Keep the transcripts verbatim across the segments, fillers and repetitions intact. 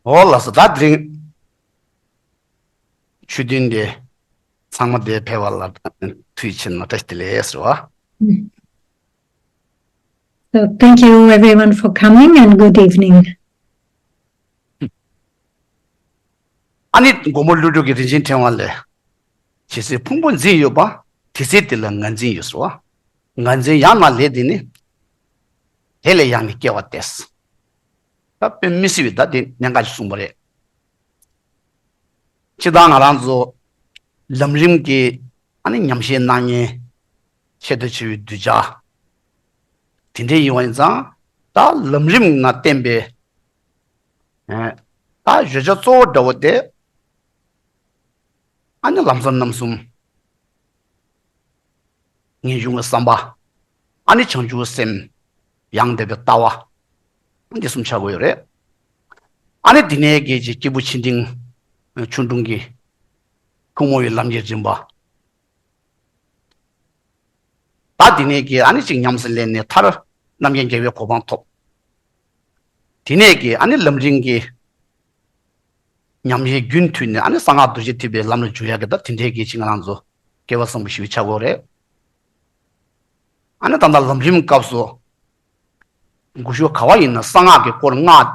འོ་ལགས་སོ། ད་དེ་རིང་ཆོས་ཐུན་དེ་ཚང་མ་དེ་ཕེབས་པ་ལ་ཐུགས་རྗེ་ཆེ་གནང་། བཀྲ་ཤིས་བདེ་ལེགས་ཟེར་བ། So thank you everyone for coming and good evening. ཨ་ནི་མགོན་པོ་ཀླུ་སྒྲུབ་ཀྱི་རིན་ཆེན་ཕྲེང་བ་ལས། ཇི་སྲིད་ཕུང་པོ་འཛིན་ཡོད་པ། དེ་སྲིད་དེ་ལ་ངར་འཛིན་ཡོད་ཟེར་བ། ངར་འཛིན་ཡང་ན་ལས་དེ་ནི། དེ་ལས་ཡང་ནི་སྐྱེ་བ་སྟེ། ད་དཔེ་མི་སྲིད་པའི་ད་དེ་གནད་འགག་ཅིག་གསུངས་པ་རེད། སྤྱིར་བཏང་ང་རང་ཚོ་ལམ་རིམ་གྱི་ཨ་ནི་ཉམས་བཞེས་གནང་མཁན་ཆེད་དུ་བྱས་པའི་གདུལ་བྱ། དེ་འདྲའི་ཡིན་པ་ཡིན་ཙང་། ད་ལམ་རིམ་ནང་བསྟན་པའི་ཨ་ད་བརྗོད་བྱ་གཙོ་བོ་འདྲ་བོ་དེ། ཨ་ནི་ལམ་བཟང་རྣམ་གསུམ། ངེས་འབྱུང་གི་བསམ་པ། ཨ་ནི་བྱང་ཆུབ་སེམས། ཡང་དག་པའི་ལྟ་བ། ཨ་འདི་གསུམ་ཆགས་ཀྱི་ཡོད་རེད། ཨ་ནི་འདི་ནས་གལ་ཆེ་སྐྱེས་བུ་ཆེ་འབྲིང་། ཆུང་འབྲིང་གི་ཐུན་མོང་བའི་ལམ་གྱི་རིམ་པ། ད་འདི་ནས་ཀྱི་ཨ་ནི་ཅིག་ཉམས་སུ་ལེན་ནས་མཐར་རྣམ་མཁྱེན་རྒྱལ་བའི་གོ་འཕང་ཐོབ། དེ་ནས་ཀྱི་ཨ་ནི་ལམ་རིམ་གྱི་ཉམས་བཞེས་རྒྱུན་མཐུད་ནས་ཨ་ནི་གསང་སྔགས་རྡོ་རྗེ་ཐེག་པའི་ལམ་ལ་འཇུག་ཡག་གི་ད་དེ་འདྲའི་གི་ཅིག་ང་རང་ཚོ་སྐལ་བ་བཟང་པོ་ཞིག་ཆགས་ཀྱི་ཡོད་རེད། ཨ་ནི་ད་ལྟ་ལམ་རིམ་སྐབས་སུ་གོང་ཞུས་ག་པར་ཡིན་ན་གསང་སྔགས་ཀྱི་སྐོར། སྔགས་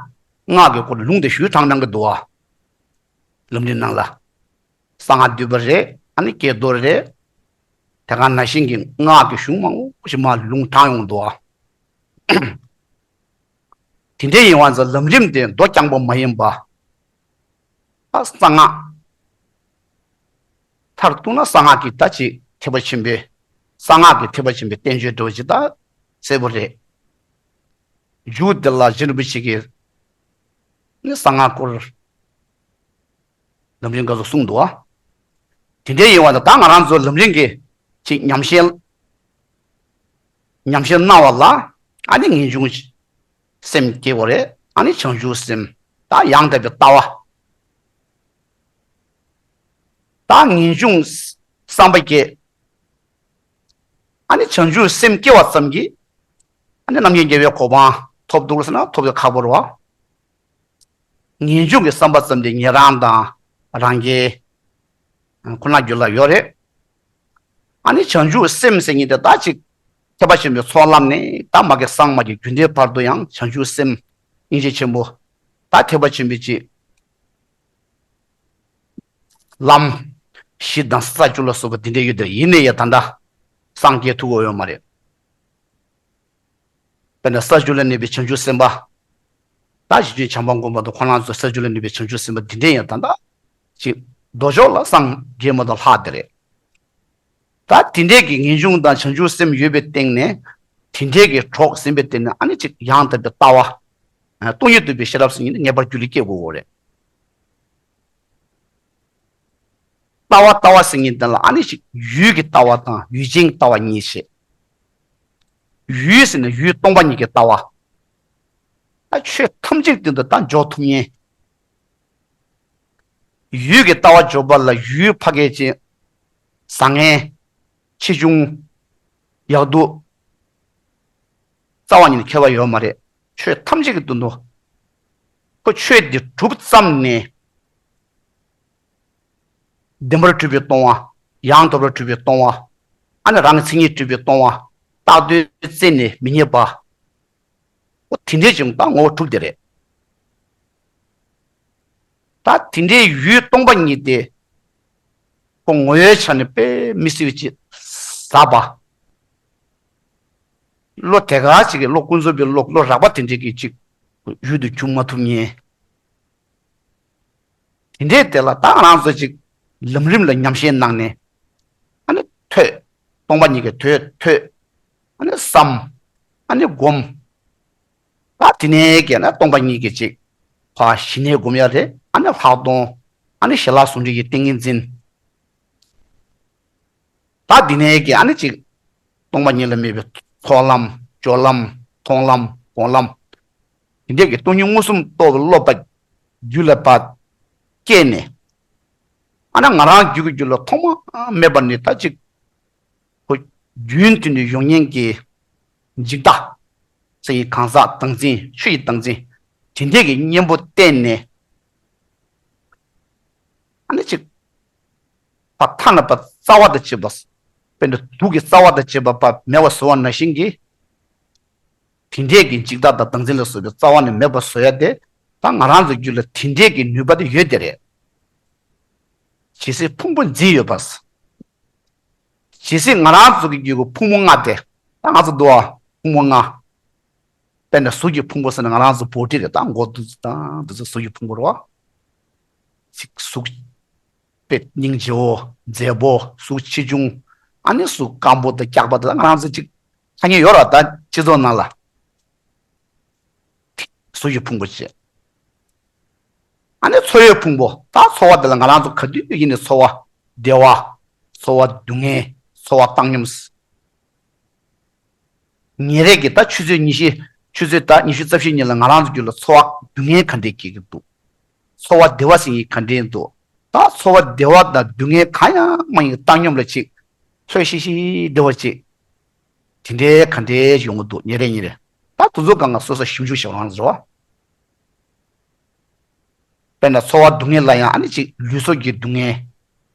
སྔགས་ཀྱི་སྐོར་ལུང་དེ་ཞུས་དྲངས་དྲངས་ཀྱི་འདུག་བ། ལམ་རིམ་ནང་ལ། གསང་སྔགས་འདུས་པ་རེད། ཨ་ནི་ཀྱེ་རྡོར་རེད། དེ་ག་ནང་བཞིན་གྱི་སྔགས་ཀྱི་གཞུང་མང་པོ་ཞིག་མར་ལུང་དྲངས་ཡོང་འདུག་ཨ། དེ་འདྲའི་ཡིན་པ་ཙང་ལམ་རིམ་དེ་མདོ་རྐྱང་པོ་མ་ཡིན་པ། ཨ་གསང་སྔགས། མཐར་གཏུགས་ན་གསང་སྔགས་ཀྱི་ད་ཅིག་ཐེག་པ་ཆེན་པོའི། གསང་སྔགས་ཀྱི་ཐེག་པ་ཆེན་པོའི་བསྟན་བཅོས་འདྲ་བོ་ཅིག་ད་གསལ་པོ་རེད། མཇུག་དེ་ལ་རྗེ་རིན་པོ་ཆེ་གིས་ནི་གསང་སྔགས་སྐོར། ལམ་རིམ་སྐབས་སུ་གསུངས་འདུག་བ། དེ་འདྲའི་ཡིན་པ་དང་ད་ང་རང་ཚོ་ལམ་རིམ་གྱི་ཅིག་ཉམས་བཞེས། ཉམས་བཞེས་གནང་བ་ལ་ཨ་ནི་ངེས་འབྱུང་སེམས་སྐྱེ་དགོས་རེད། ཨ་ནི་བྱང་ཆུབ་སེམས། ད་ཡང་དག་པའི་ལྟ་བ། ད་ངེས་འབྱུང་བསམ་པ་སྐྱེ། ཨ་ནི་བྱང་ཆུབ་སེམས་སྐྱེ་བ་ཙམ་གྱིས་ཨ་ནི་རྣམ་མཁྱེན་རྒྱལ་བའི་གོ་འཕང་ཐོབ་འདུག་ཟེར་ན་ཐོབ་ཡ་ཁག་པོ་རེད་བ། ངེས་འབྱུང་གི་བསམ་པ་ཙམ་དེ་ཉན་རང་དང་རང་རྒྱལ་ཁོ་ན་རྒྱུད་ལ་ཡོད་རེད། ཨ་ནི་བྱང་ཆུབ་སེམས་ཟེར་མཁན་དེ་ད་ཅིག་ཐེག་པ་ཆེན་པོའི་ཚོགས་ལམ་ནས་ད་མ་གི་སངས་མ་གི་རྒྱུ་འབྲས་བར་དུ་ཡང་བྱང་ཆུབ་སེམས་སྙིང་རྗེ་ཆེན་པོ། ད་ཐེག་པ་ཆེན་པོའི་ཅིག་ལམ་བཞི་དང་ས་བཅུ་ལ་སོགས་པ་འདི་འདྲ་ཡོད་དེ། ཡིན་ནའི་ཡང་ད་ལྟ་སངས་རྒྱས་ཐུབ་ཀྱི་ཡོད་མ་རེད། དཔེར་ན་ས་བཅུ་ལ་གནས་པའི་བྱང་ཆུབ་སེམས་དཔའ། ད་གཞི་ཆེན་བྱམས་པ་མགོན་པོ་དང་ཁོང་རྣམ་ཚོ་ས་བཅུ་ལ་གནས་པའི་བྱང་ཆུབ་སེམས་དཔའ་འདི་འདྲའི་ཡང་ད་ལྟ་ཅིག་མདོ་ཕྱོགས་ལ་སངས་རྒྱས་མ་གཏོགས་ལྷག་དེ་རེད། ད་དེ་འདྲའི་གི་ངེས་འབྱུང་དང་བྱང་ཆུབ་སེམས་ཡོད་པའི་སྟེང་ནས་དེ་འདྲའི་གི་གྲོགས་ཟིན་པའི་སྟེང་ནས་ཨ་ནི་ཅིག་ཡང་དག་པའི་ལྟ་བ། སྟོང་ཉིད་རྟོགས་པའི་ཤེས་རབ་ཟེར་མཁན་ངེས་པར་རྒྱུད་ལ་སྐྱེ་དགོས་རེད། ལྟ་བ་ལྟ་བ་ཟེར་མཁན་དེ་ལ་ཨ་ནི་ཅིག་ཡུལ་གྱི་ལྟ་བ་དང་ཡུལ་ཅན་གྱི་ལྟ་བ་གཉིས་བཤད། ཡུལ་ཟེར་ན་ཡུལ་སྟོང་པ་ཉིད་ཀྱི་ལྟ་བ། ད་ཆོས་ཐམས་ཅད་དེ་འདི་ད་འཇོག་ཐུབ་མཁན། ཡུལ་གྱི་ལྟ་བ་འཇོག་པ་ལ་ཡུལ་ཕ་སྐད་ཅན། བཟང་ངན། ཆེ་ཆུང་། ཡག་སྡུག་རྩ་བ་ཉིད་ནས་ཁྱད་པར་ཡོད་མ་རེད། ཆོས་ཐམས་ཅད་ཀྱི་དོན་དུ། ཁོ་ཆོས་འདི་གྲུབ་ཙམ་ནས། བདེན་པར་གྲུབ་པའི་སྟོང་པ། ཡང་དག་པར་གྲུབ་པའི་སྟོང་པ། ཨ་ནི་རང་གི་མཚན་ཉིད་གྲུབ་པའི་སྟོང་པ། རྟག་ཏུ་བཙལ་ནས་མི་རྙེད་པ། འོ་དེ་འདྲའི་ཅིག་ད་ངོ་བོ་གྲུབ་དེ་རེད། ད་དེ་འདྲའི་ཡུལ་སྟོང་པ་ཉིད་དེ། ཁོ་ངོ་བོའི་ཆ་ནས་དཔེ་མི་སྲིད་པའི་ཅིག་ཟབ་པ། བློ་དེ་ག་ཅིག་གི་བློ་ཀུན་རྫོབ་པའི་བློ་བློ་རགས་པ་དེ་འདྲའི་གི་ཅིག་ཡུལ་དུ་འགྱུར་མ་ཐུབ་མཁན། དེ་འདྲའི་དེ་ལ་ད་ང་རང་ཚོ་ཅིག་ལམ་རིམ་ལ་ཉམས་བཞེས་གནང་ནས། ཨ་ནི་ཐོས། སྟོང་པ་ཉིད་ཀྱི་དོན་ཐོས། ཨ་ནི་བསམ། ཨ་ནི་སྒོམ། ད་དེ་ནས་ཀྱི་ན་སྟོང་པ་ཉིད་ཀྱི་ཅིག་ཕར་ཞི་གནས་སྒོམ་ཡ་རེད། ཨ་ནི་ལྷག་མཐོང་། ཨ་ནི་ཞི་ལྷག་ཟུང་འབྲེལ་གྱི་ཏིང་ངེ་འཛིན། ད་འདི་ནས་ཀྱི་ཨ་ནི་ཅིག་སྟོང་པ་ཉིད་ལ་དམིགས་པའི་ཚོགས་ལམ། སྤྱོད་ལམ། མཐོང་ལམ། སྒོམ་ལམ། དེ་འདྲས་ཀྱི་སྟོང་ཉིད་མངོན་སུམ་རྟོགས་པའི་སློབ་པ་རྒྱུད་ལ་ཕར་སྐྱེས་ནས། ཨ་ནི་ང་རང་རྒྱུད་ཀྱི་རྒྱུད་ལ་ཐོག་མ་མེད་པ་ནས་ད་ཅིག་ཁོ་རྒྱུན་མཐུད་ནས་ཡོང་མཁན་གྱི་འཇིག་ལྟ། ཚེ་ཡི་གང་ཟག་བདག་འཛིན། ཆོས་ཡི་བདག་འཛིན། དེ་འདྲས་ཀྱི་གཉེན་པོ་བསྟེན་ནས། ཨ་ནི་ཅིག་ཕར་ཐ་ན་པ་རྩ་བ་དང་བཅས་པ། དཔེར་ན་དུག་གི་རྩ་བ་དང་བཅས་པ་པ་མེད་པ་བཟོ་བ་ནང་བཞིན་གྱི། དེ་འདྲས་ཀྱི་འཇིགས་སྐྲག་དང་སྡང་འཛིན་ལ་སོགས་པའི་རྩ་བ་ནས་མེད་པ་བཟོ་ཡ་དེ། ད་ང་རང་ཚོའི་རྒྱུད་ལ་དེ་འདྲས་ཀྱི་ནུས་པ་དེ་ཡོད་དེ་རེད། ཇི་སྲིད་ཕུང་པོ་འཛིན་ཡོད་པ། ཇི་སྲིད་ང་རང་ཚོ་གི་རྒྱུད་ཀྱི་ཕུང་པོ་ལྔ་དེ། ད་ང་ཚོ་འདུག་ཨ། ཕུང་པོ་ལྔ། དཔེར་ན་གཟུགས་ཀྱི་ཕུང་པོ་ཟེར་ན་ང་རང་ཚོ་བོ་ཊི་རེད། ད་མགོ་འདི་ཚོ་དང་འདི་ཚོ་གཟུགས་ཀྱི་ཕུང་པོ་རེད་བ། ཅིག་གཟུགས་པའི་སྙིང་རྗེ་བོ། མཛེས་པོ། གཟུགས་ཆེ་ཆུང་། ཨ་ནི་གཟུགས་སྐམ་པོ་དང་སྐྱག་པ་དང་ང་རང་ཚོ་ཅིག་ཐ་སྙད་ཡོད་ར། ད་སྤྱི་ཚོགས་ནང་ལ། གཟུགས་ཀྱི་ཕུང་པོ་བྱས། ཨ་ནི་ཚོར་བའི་ཕུང་པོ། ད་ཚོར་བ་དེ་ལ་ང་རང་ཚོ་ག་དུས་ཡིན་ནའི་ཚོར་བ་བདེ་བ། ཚོར་བ་སྡུག་བསྔལ། ཚོར་བ་བཏང་སྙོམས། ཉིན་རེ་གི་ད་ཆུ་ཚོད་ཉི་ཤུ། ཆུ་ཚོད་ད་ཉི་ཤུ་རྩ་བཞི་ཉིན་ལ་ང་རང་ཚོ་རྒྱུད་ལ་ཚོར་བ་སྡུག་བསྔལ་ག་འདྲས་སྐྱེ་གི་འདུག་ཚོར་བ་བདེ་བ་ཟེར་མཁན་ག་འདྲས་འདུག་ད་ཚོར་བ་བདེ་བ་དང་སྡུག་བསྔལ་གང་ཡང་མ་ཡིན་བཏང་སྙོམས་ལ་ཅིག་ལྷོད་ཤིག་ཤིག་བདེ་བ་ཅིག་དེ་འདྲའི་ག་འདྲའི་ཡོང་གི་འདུག་ཉིན་རེ་ཉིན་རེ། ད་དེ་ཚོ་སྒང་ག་སོ་སོ་ཞིབ་འཇུག་བྱེད་རང་རེད་བ། དཔེར་ན་ཚོར་བ་སྡུག་བསྔལ་ལ་ཡང་ཨ་ནི་ཅིག་ལུས་སྲོག་གི་སྡུག་བསྔལ།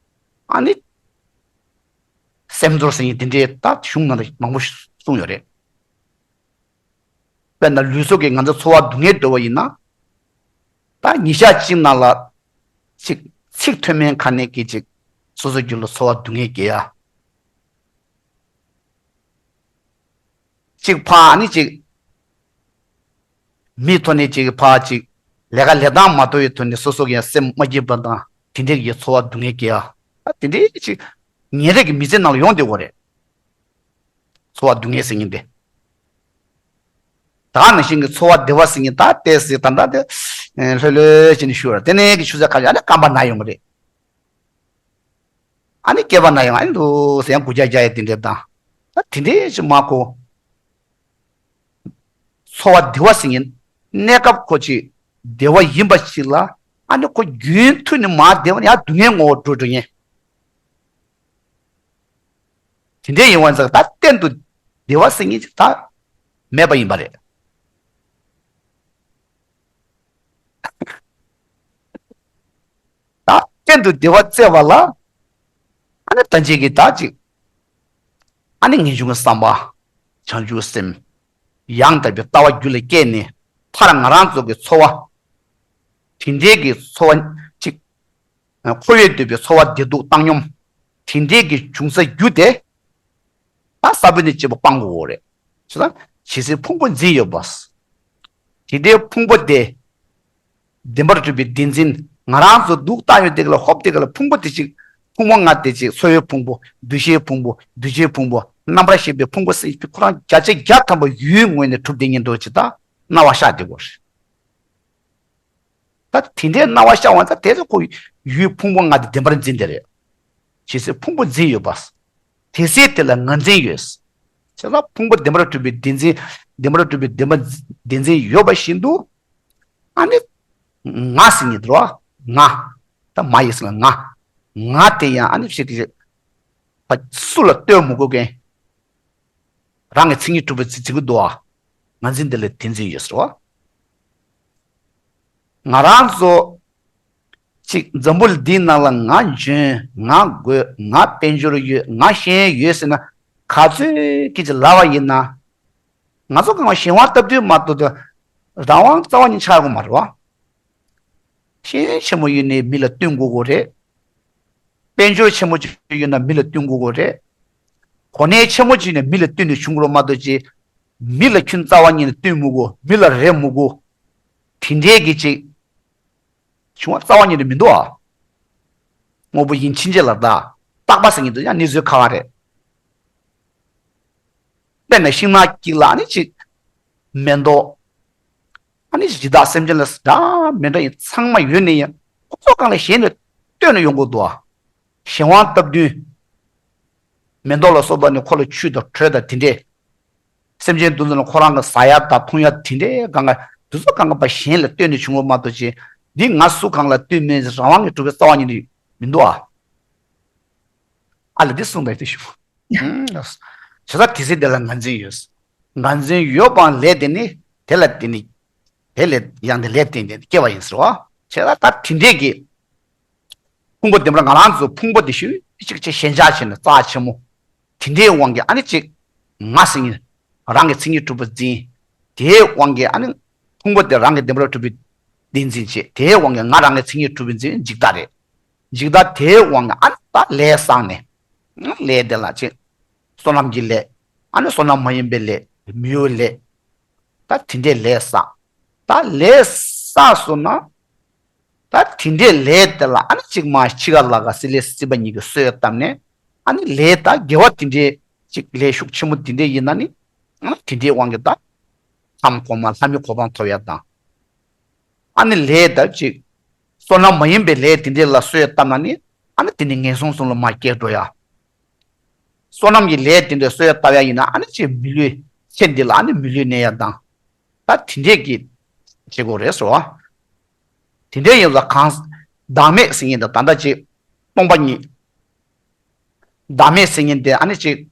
ཨ་ནི་སེམས་ཚོར་ཟེར་མཁན་དེ་འདྲའི་ད་གཞུང་ནང་ལ་མང་པོ་གསུངས་ཡོད་རེད། དཔེར་ན་ལུས་སྲོག་གི་ང་ཚོ་ཚོར་བ་སྡུག་བསྔལ་འདོད་པ་ཡིན་ན། ད་ཉིན་ཞག་གཅིག་ནང་ལ་ཅིག་ཚིག་ཐོན་མིན་ག་ནས་ཀྱི་ཅིག་སོ་སོ་རྒྱུད་ལ་ཚོར་བ་སྡུག་བསྔལ་སྐྱེ་ཡ། གཅིག་ཕ་ཨ་ནི་གཅིག་མིའི་ཐོག་ནས་གཅིག་ཕ་གཅིག་ལས་ཀ་ལས་སྟངས་མ་དོ་བའི་ཐོག་ནས་སོ་སོ་གི་ཡང་སེམས་མ་སྐྱིད་པ་དང་དེ་འདྲས་ཀྱི་ཚོར་བ་སྡུག་བསྔལ་སྐྱེ་ཡ། ད་དེ་འདྲས་གཅིག་ཉིན་རེ་གི་མི་ཚེ་ནང་ལ་ཡོང་བསྡད་ཡོད་རེད། ཚོར་བ་སྡུག་བསྔལ་ཟེར་མཁན་དེ། ད་ནང་བཞིན་གྱི་ཚོར་བ་བདེ་བ་ཟེར་མཁན་ད་ལྟའི་ཟེར་ད་ལྟ་དེ་ལྷོད་ལྷོད་བྱས་ནས་བཞུགས་ར། དེ་ནས་ཀྱི་ཆུ་ཚོད་ཁ་ཤས་ཨ་ནི་རྐང་པ་ན་ཡོང་གི་རེད། ཨ་ནི་སྐེད་པ་ན་ཡང་ཨ་ནི་འདུག་ཟེར་ཡང་སྒུག་རྒྱག་རྒྱག་ཡ་དེ་འདྲས་དང་། ད་དེ་འདྲས་ཅིག་མ་གོ། ཚོར་བ་བདེ་བ་ཟེར་མཁན་གནས་སྐབས་ཁོ་ཅིག་བདེ་བ་ཡིན་པ་ཞིག་ལ། ཨ་ནི་ཁོ་རྒྱུན་མཐུད་ནས་མར་བདེ་བ་ནས་ཡང་སྡུག་བསྔལ་ངོ་བོ་འགྲོ་འགྲོ་མཁན། དེ་འདྲས་ཡིན་པ་ཙང་ད་གཏན་དུ་བདེ་བ་ཟེར་མཁན་ཅིག་ད་མེད་པ་ཡིན་པ་རེད། ད་གཏན་དུ་བདེ་བ་བཙལ་བ་ལ། ཨ་ནི་ད་ཅིག་གི་ད་ཅིག་ཨ་ནི་ངེས་འབྱུང་གི་བསམ་པ། བྱང་ཆུབ་སེམས། ཡང་དག་པའི་ལྟ་བ་རྒྱུད་ལ་སྐྱེས་ནས། མཐར་ང་རང་ཚོ་གི་ཚོར་བ། དེ་འདྲའི་གི་ཚོར་བ་ཅིག་འཁོར་བས་བསྡུས་པའི་ཚོར་བ་བདེ་སྡུག་བཏང་སྙོམས། དེ་འདྲའི་གི་འབྱུང་ས་རྒྱུ་དེ། ད་ས་བོན་ནས་སྐྱེས་པ་སྤང་དགོས་རེད། བྱས་ཙང་ཇི་སྲིད་ཕུང་པོ་འཛིན་ཡོད་པ། དེ་ལྟའི་ཕུང་པོ་དེ། བདེན་པར་གྲུབ་པའི་བདེན་འཛིན་ང་རང་ཚོ་འདུག་ལྟ་ཡོད་དེ་ག་ལ་ཧོབ་དེ་ག་ལ་ཕུང་པོ་དེ་ཅིག་ཕུང་པོ་ལྔ་དེ་ཅིག་ཚོར་བའི་ཕུང་པོ། འདུ་ཤེས་ཕུང་པོ། འདུ་བྱེད་ཕུང་པོ། རྣམ་པར་ཤེས་པའི་ཕུང་པོ་ཟེར་ཁོ་རང་བརྒྱ་ཆ་བརྒྱ་ཐམ་པ་ཡུལ་ངོས་ནས་གྲུབ་བསྡད་མཁན་འདུག་ཅིག་ད་སྣང་བ་ཤར་བསྡད་དགོས་རེད། ད་དེ་འདྲའི་སྣང་བ་ཤར་བ་ད་དེ་ལ་ཁོ་ཡུལ་ཕུང་པོ་ལྔ་དེ་བདེན་པར་འཛིན་དེ་རེད། ཇི་སྲིད་ཕུང་པོ་འཛིན་ཡོད་པ། དེ་སྲིད་དེ་ལ་ངར་འཛིན་ཡོད། བྱས་ཙང་ཕུང་པོ་བདེན་པར་གྲུབ་པའི་བདེན་འཛིན། བདེན་པར་གྲུབ་པའི་བདེན་པ་བདེན་འཛིན་ཡོད་པ་བཞིན་དུ། ཨ་ནི། ང་ཟེར་མཁན་དེ་རེད་བ། ང་། ད་མ་ཡིག་ཟེར་ན་ང་། ང་དེ་ཡང་ཨ་ནི་ཞེ་དྲག་ཕ་སུ་ལ་ལྟོས་མི་དགོས་མཁན། རང་གི་མཚན་ཉིད་གྲུབ་པའི་ཚིག་ཚིག་གི་འདུག་ཨ། ངར་འཛིན་དེ་ལ་བདེན་འཛིན་ཡོད་ཟེར་བ། ང་རང་ཚོ་གཅིག་འཛམ་བུ་གླིང་འདིའི་ནང་ལ་ང་འཇོན། ང་རྒོད། ང་དཔལ་འབྱོར་ཡོད། ང་ཤེས་ཡོན་ཡོད་ཟེར་ན་ག་ཚོད་ཀྱིས་ལབ་པ་ཡིན་ན། ང་ཚོ་གང་གཞན་དབང་སྟབས་བསྟུན་མ་གཏོགས་རང་དབང་རྩ་བ་ཉིད་ཆགས་ཡོད་མ་རེད་བ། ཤེས་ཡོན་ཆེན་མོ་ཡོད་ནའི་མི་ལ་བསྟུན་དགོས་དགོས་རེད། དཔལ་འབྱོར་ཆེན་མོ་ཅིག་ཡོད་ན་མི་ལ་བསྟུན་དགོས་དགོས་རེད། གོ་གནས་ཆེན་མོ་ཅིག་ཡོད་ན་མི་ལ་བསྟུན་ནས་བྱུང་དགོས་རེད་མ་གཏོགས་ཅིག་མི་ལ་ཁྱོད་རྩ་བ་ཉིད་ནས་བསྟུན་མི་དགོས། མི་ལ་རེ་མི་དགོས། དེ་འདྲའི་གི་ཅིག་བྱུང་བ་རྩ་བ་ཉིད་ནས་མི་འདུག་ཨ། དངོས་པོ་ཡིན་ཕྱིན་ཆད་ལ་བདག་རྟག་པ་ཟེར་མཁན་དེ་ཡང་གནས་ཚུལ་ཁག་ཁག་རེད། དཔེར་ན་ཤིང་ནགས་དཀྱིལ་ལ་ཨ་ནི་ཅིག་མེ་ཏོག་ཨ་ནི་ཅིག་ཇི་ལྟར་སེམས་ཅན་ལ་འདྲ་མི་འདྲ་ཡིན་ཚང་མ་ཡོད་ནས་ཡང་ཁོ་ཚོ་གང་ལ་གཞན་ལ་ལྟོས་ནས་ཡོང་དགོས་འདུག་ཨ། གཞན་དབང་སྟབས་བསྟུན། མེ་ཏོག་ལ་སོགས་པ་ནི་ཁོ་ལ་ཆུ་དང་དྲོད་དང་དེ་འདྲས། སེམས་ཅན་འདུ་འཛོམས་ལ་ཁོ་རང་གི་ཟ་ཡ་དང་འཐུང་ཡ་དེ་འདྲས་གང་ག་དེ་ཚོ་གང་ག་པ་གཞན་ལ་ལྟོས་ནས་བྱུང་བ་མ་གཏོགས་ཅིག་འདི་ང་སུ་གང་ལ་ལྟོས་མེད་རང་དབང་གིས་གྲུབ་པའི་རྩ་བ་ཉིད་ནས་མི་འདུག་ཨ། ཨ་ལ་འདི་གསུངས་པའི་དེ་ཞུ། བྱས་ཙང་དེ་ཚེ་དེ་ལ་ངར་འཛིན་ཡོད། ངར་འཛིན་ཡོད་པའང་ལས་དེ་ནི་དེ་ལ་དེ་ནི་དེ་ལས་ཡང་དེ་ལས་བརྟེན་ཏེ་སྐྱེ་བ་ཡིན་ཟེར་བ། བྱས་ཙང་ད་དེ་འདྲས་ཀྱི། ཕུང་པོ་བདེན་པར་ང་རང་ཚོ་ཕུང་པོ་དེ་ཞུ་གཅིག་ཅིག་ཞེན་ཆགས་བྱས་ནས་རྩ་ཆེན་མོ། དེ་འདྲའི་དབང་གིས་ཨ་ནི་གཅིག་ང་ཟེར་མཁན་རང་གི་མཚན་ཉིད་གྲུབ་པ་འཛིན། དེའི་དབང་གིས་ཨ་ནི་ཕུང་པོ་དེ་རང་གི་བདེན་པར་གྲུབ་པའི་བདེན་འཛིན་བྱེད། དེའི་དབང་གིས་ང་རང་གི་མཚན་ཉིད་གྲུབ་པའི་འཛིན་འཇིག་ལྟ་རེད། འཇིག་ལྟ་དེའི་དབང་གིས་ཨ་ནི་ད་ལས་བསགས་ནས། ལས་དེ་ལ་ཅིག་བསོད་ནམས་ཀྱི་ལས། ཨ་ནི་བསོད་ནམས་མ་ཡིན་པའི་ལས། མི་འོས་ལས། ད་དེ་འདྲའི་ལས་བསགས། ད་ལས་བསགས་སོང་ན། ད་དེ་འདྲའི་ལས་དེ་ལ་ཨ་ནི་གཅིག་མ་འཆི་ཁ་ལ་ཁ་སྲིད་ལས་སྲིད་པ་ཉིད་ཀྱི་གསོས་བཏབ་ནས། ཨ་ནི་ལས་ད་དགེ་བ་དེ་འདྲའི་ཅིག་ལས་ཤུགས་ཆེན་མོ་དེ་འདྲའི་ཡིན་ན་ནི། ཨ་ནི་དེ་འདྲའི་དབང་གིས་ད་ལྷ་མི་གོ་འཕང་ལྷ་མིའི་གོ་འཕང་ཐོབ་ཡ་དང་། ཨ་ནི་ལས་ད་ཅིག་བསོད་ནམས་མ་ཡིན་པའི་ལས་དེ་འདྲའི་ལ་གསོས་བཏབ་ན་ནི། ཨ་ནི་དེ་ནི་ངན་སོང་གསུམ་ལ་མར་སྐྱེ་འགྲོ་ཡ། བསོད་ནམས་ཀྱི་ལས་དེ་འདྲ་གསོས་བཏབ་ཡ་ཡིན་ན་ཨ་ནི་ཅིག་མི་ལུས་ཚེ་འདི་ལ་ཨ་ནི་མི་ལུས་གནས་ཡ་དང་། ད་དེ་འདྲས་ཀྱི་བྱེད་སྒོ་རེད་ཟེར་བ། དེ་འདྲས་ཡིན་ཙང་གང་བདག་མེད་ཟེར་མཁན་དང་ད་ལྟ་ཅིག་སྟོང་པ་ཉིད། བདག་མེད་ཟེར་མཁན་དེ་ཨ་ནི་ཅིག་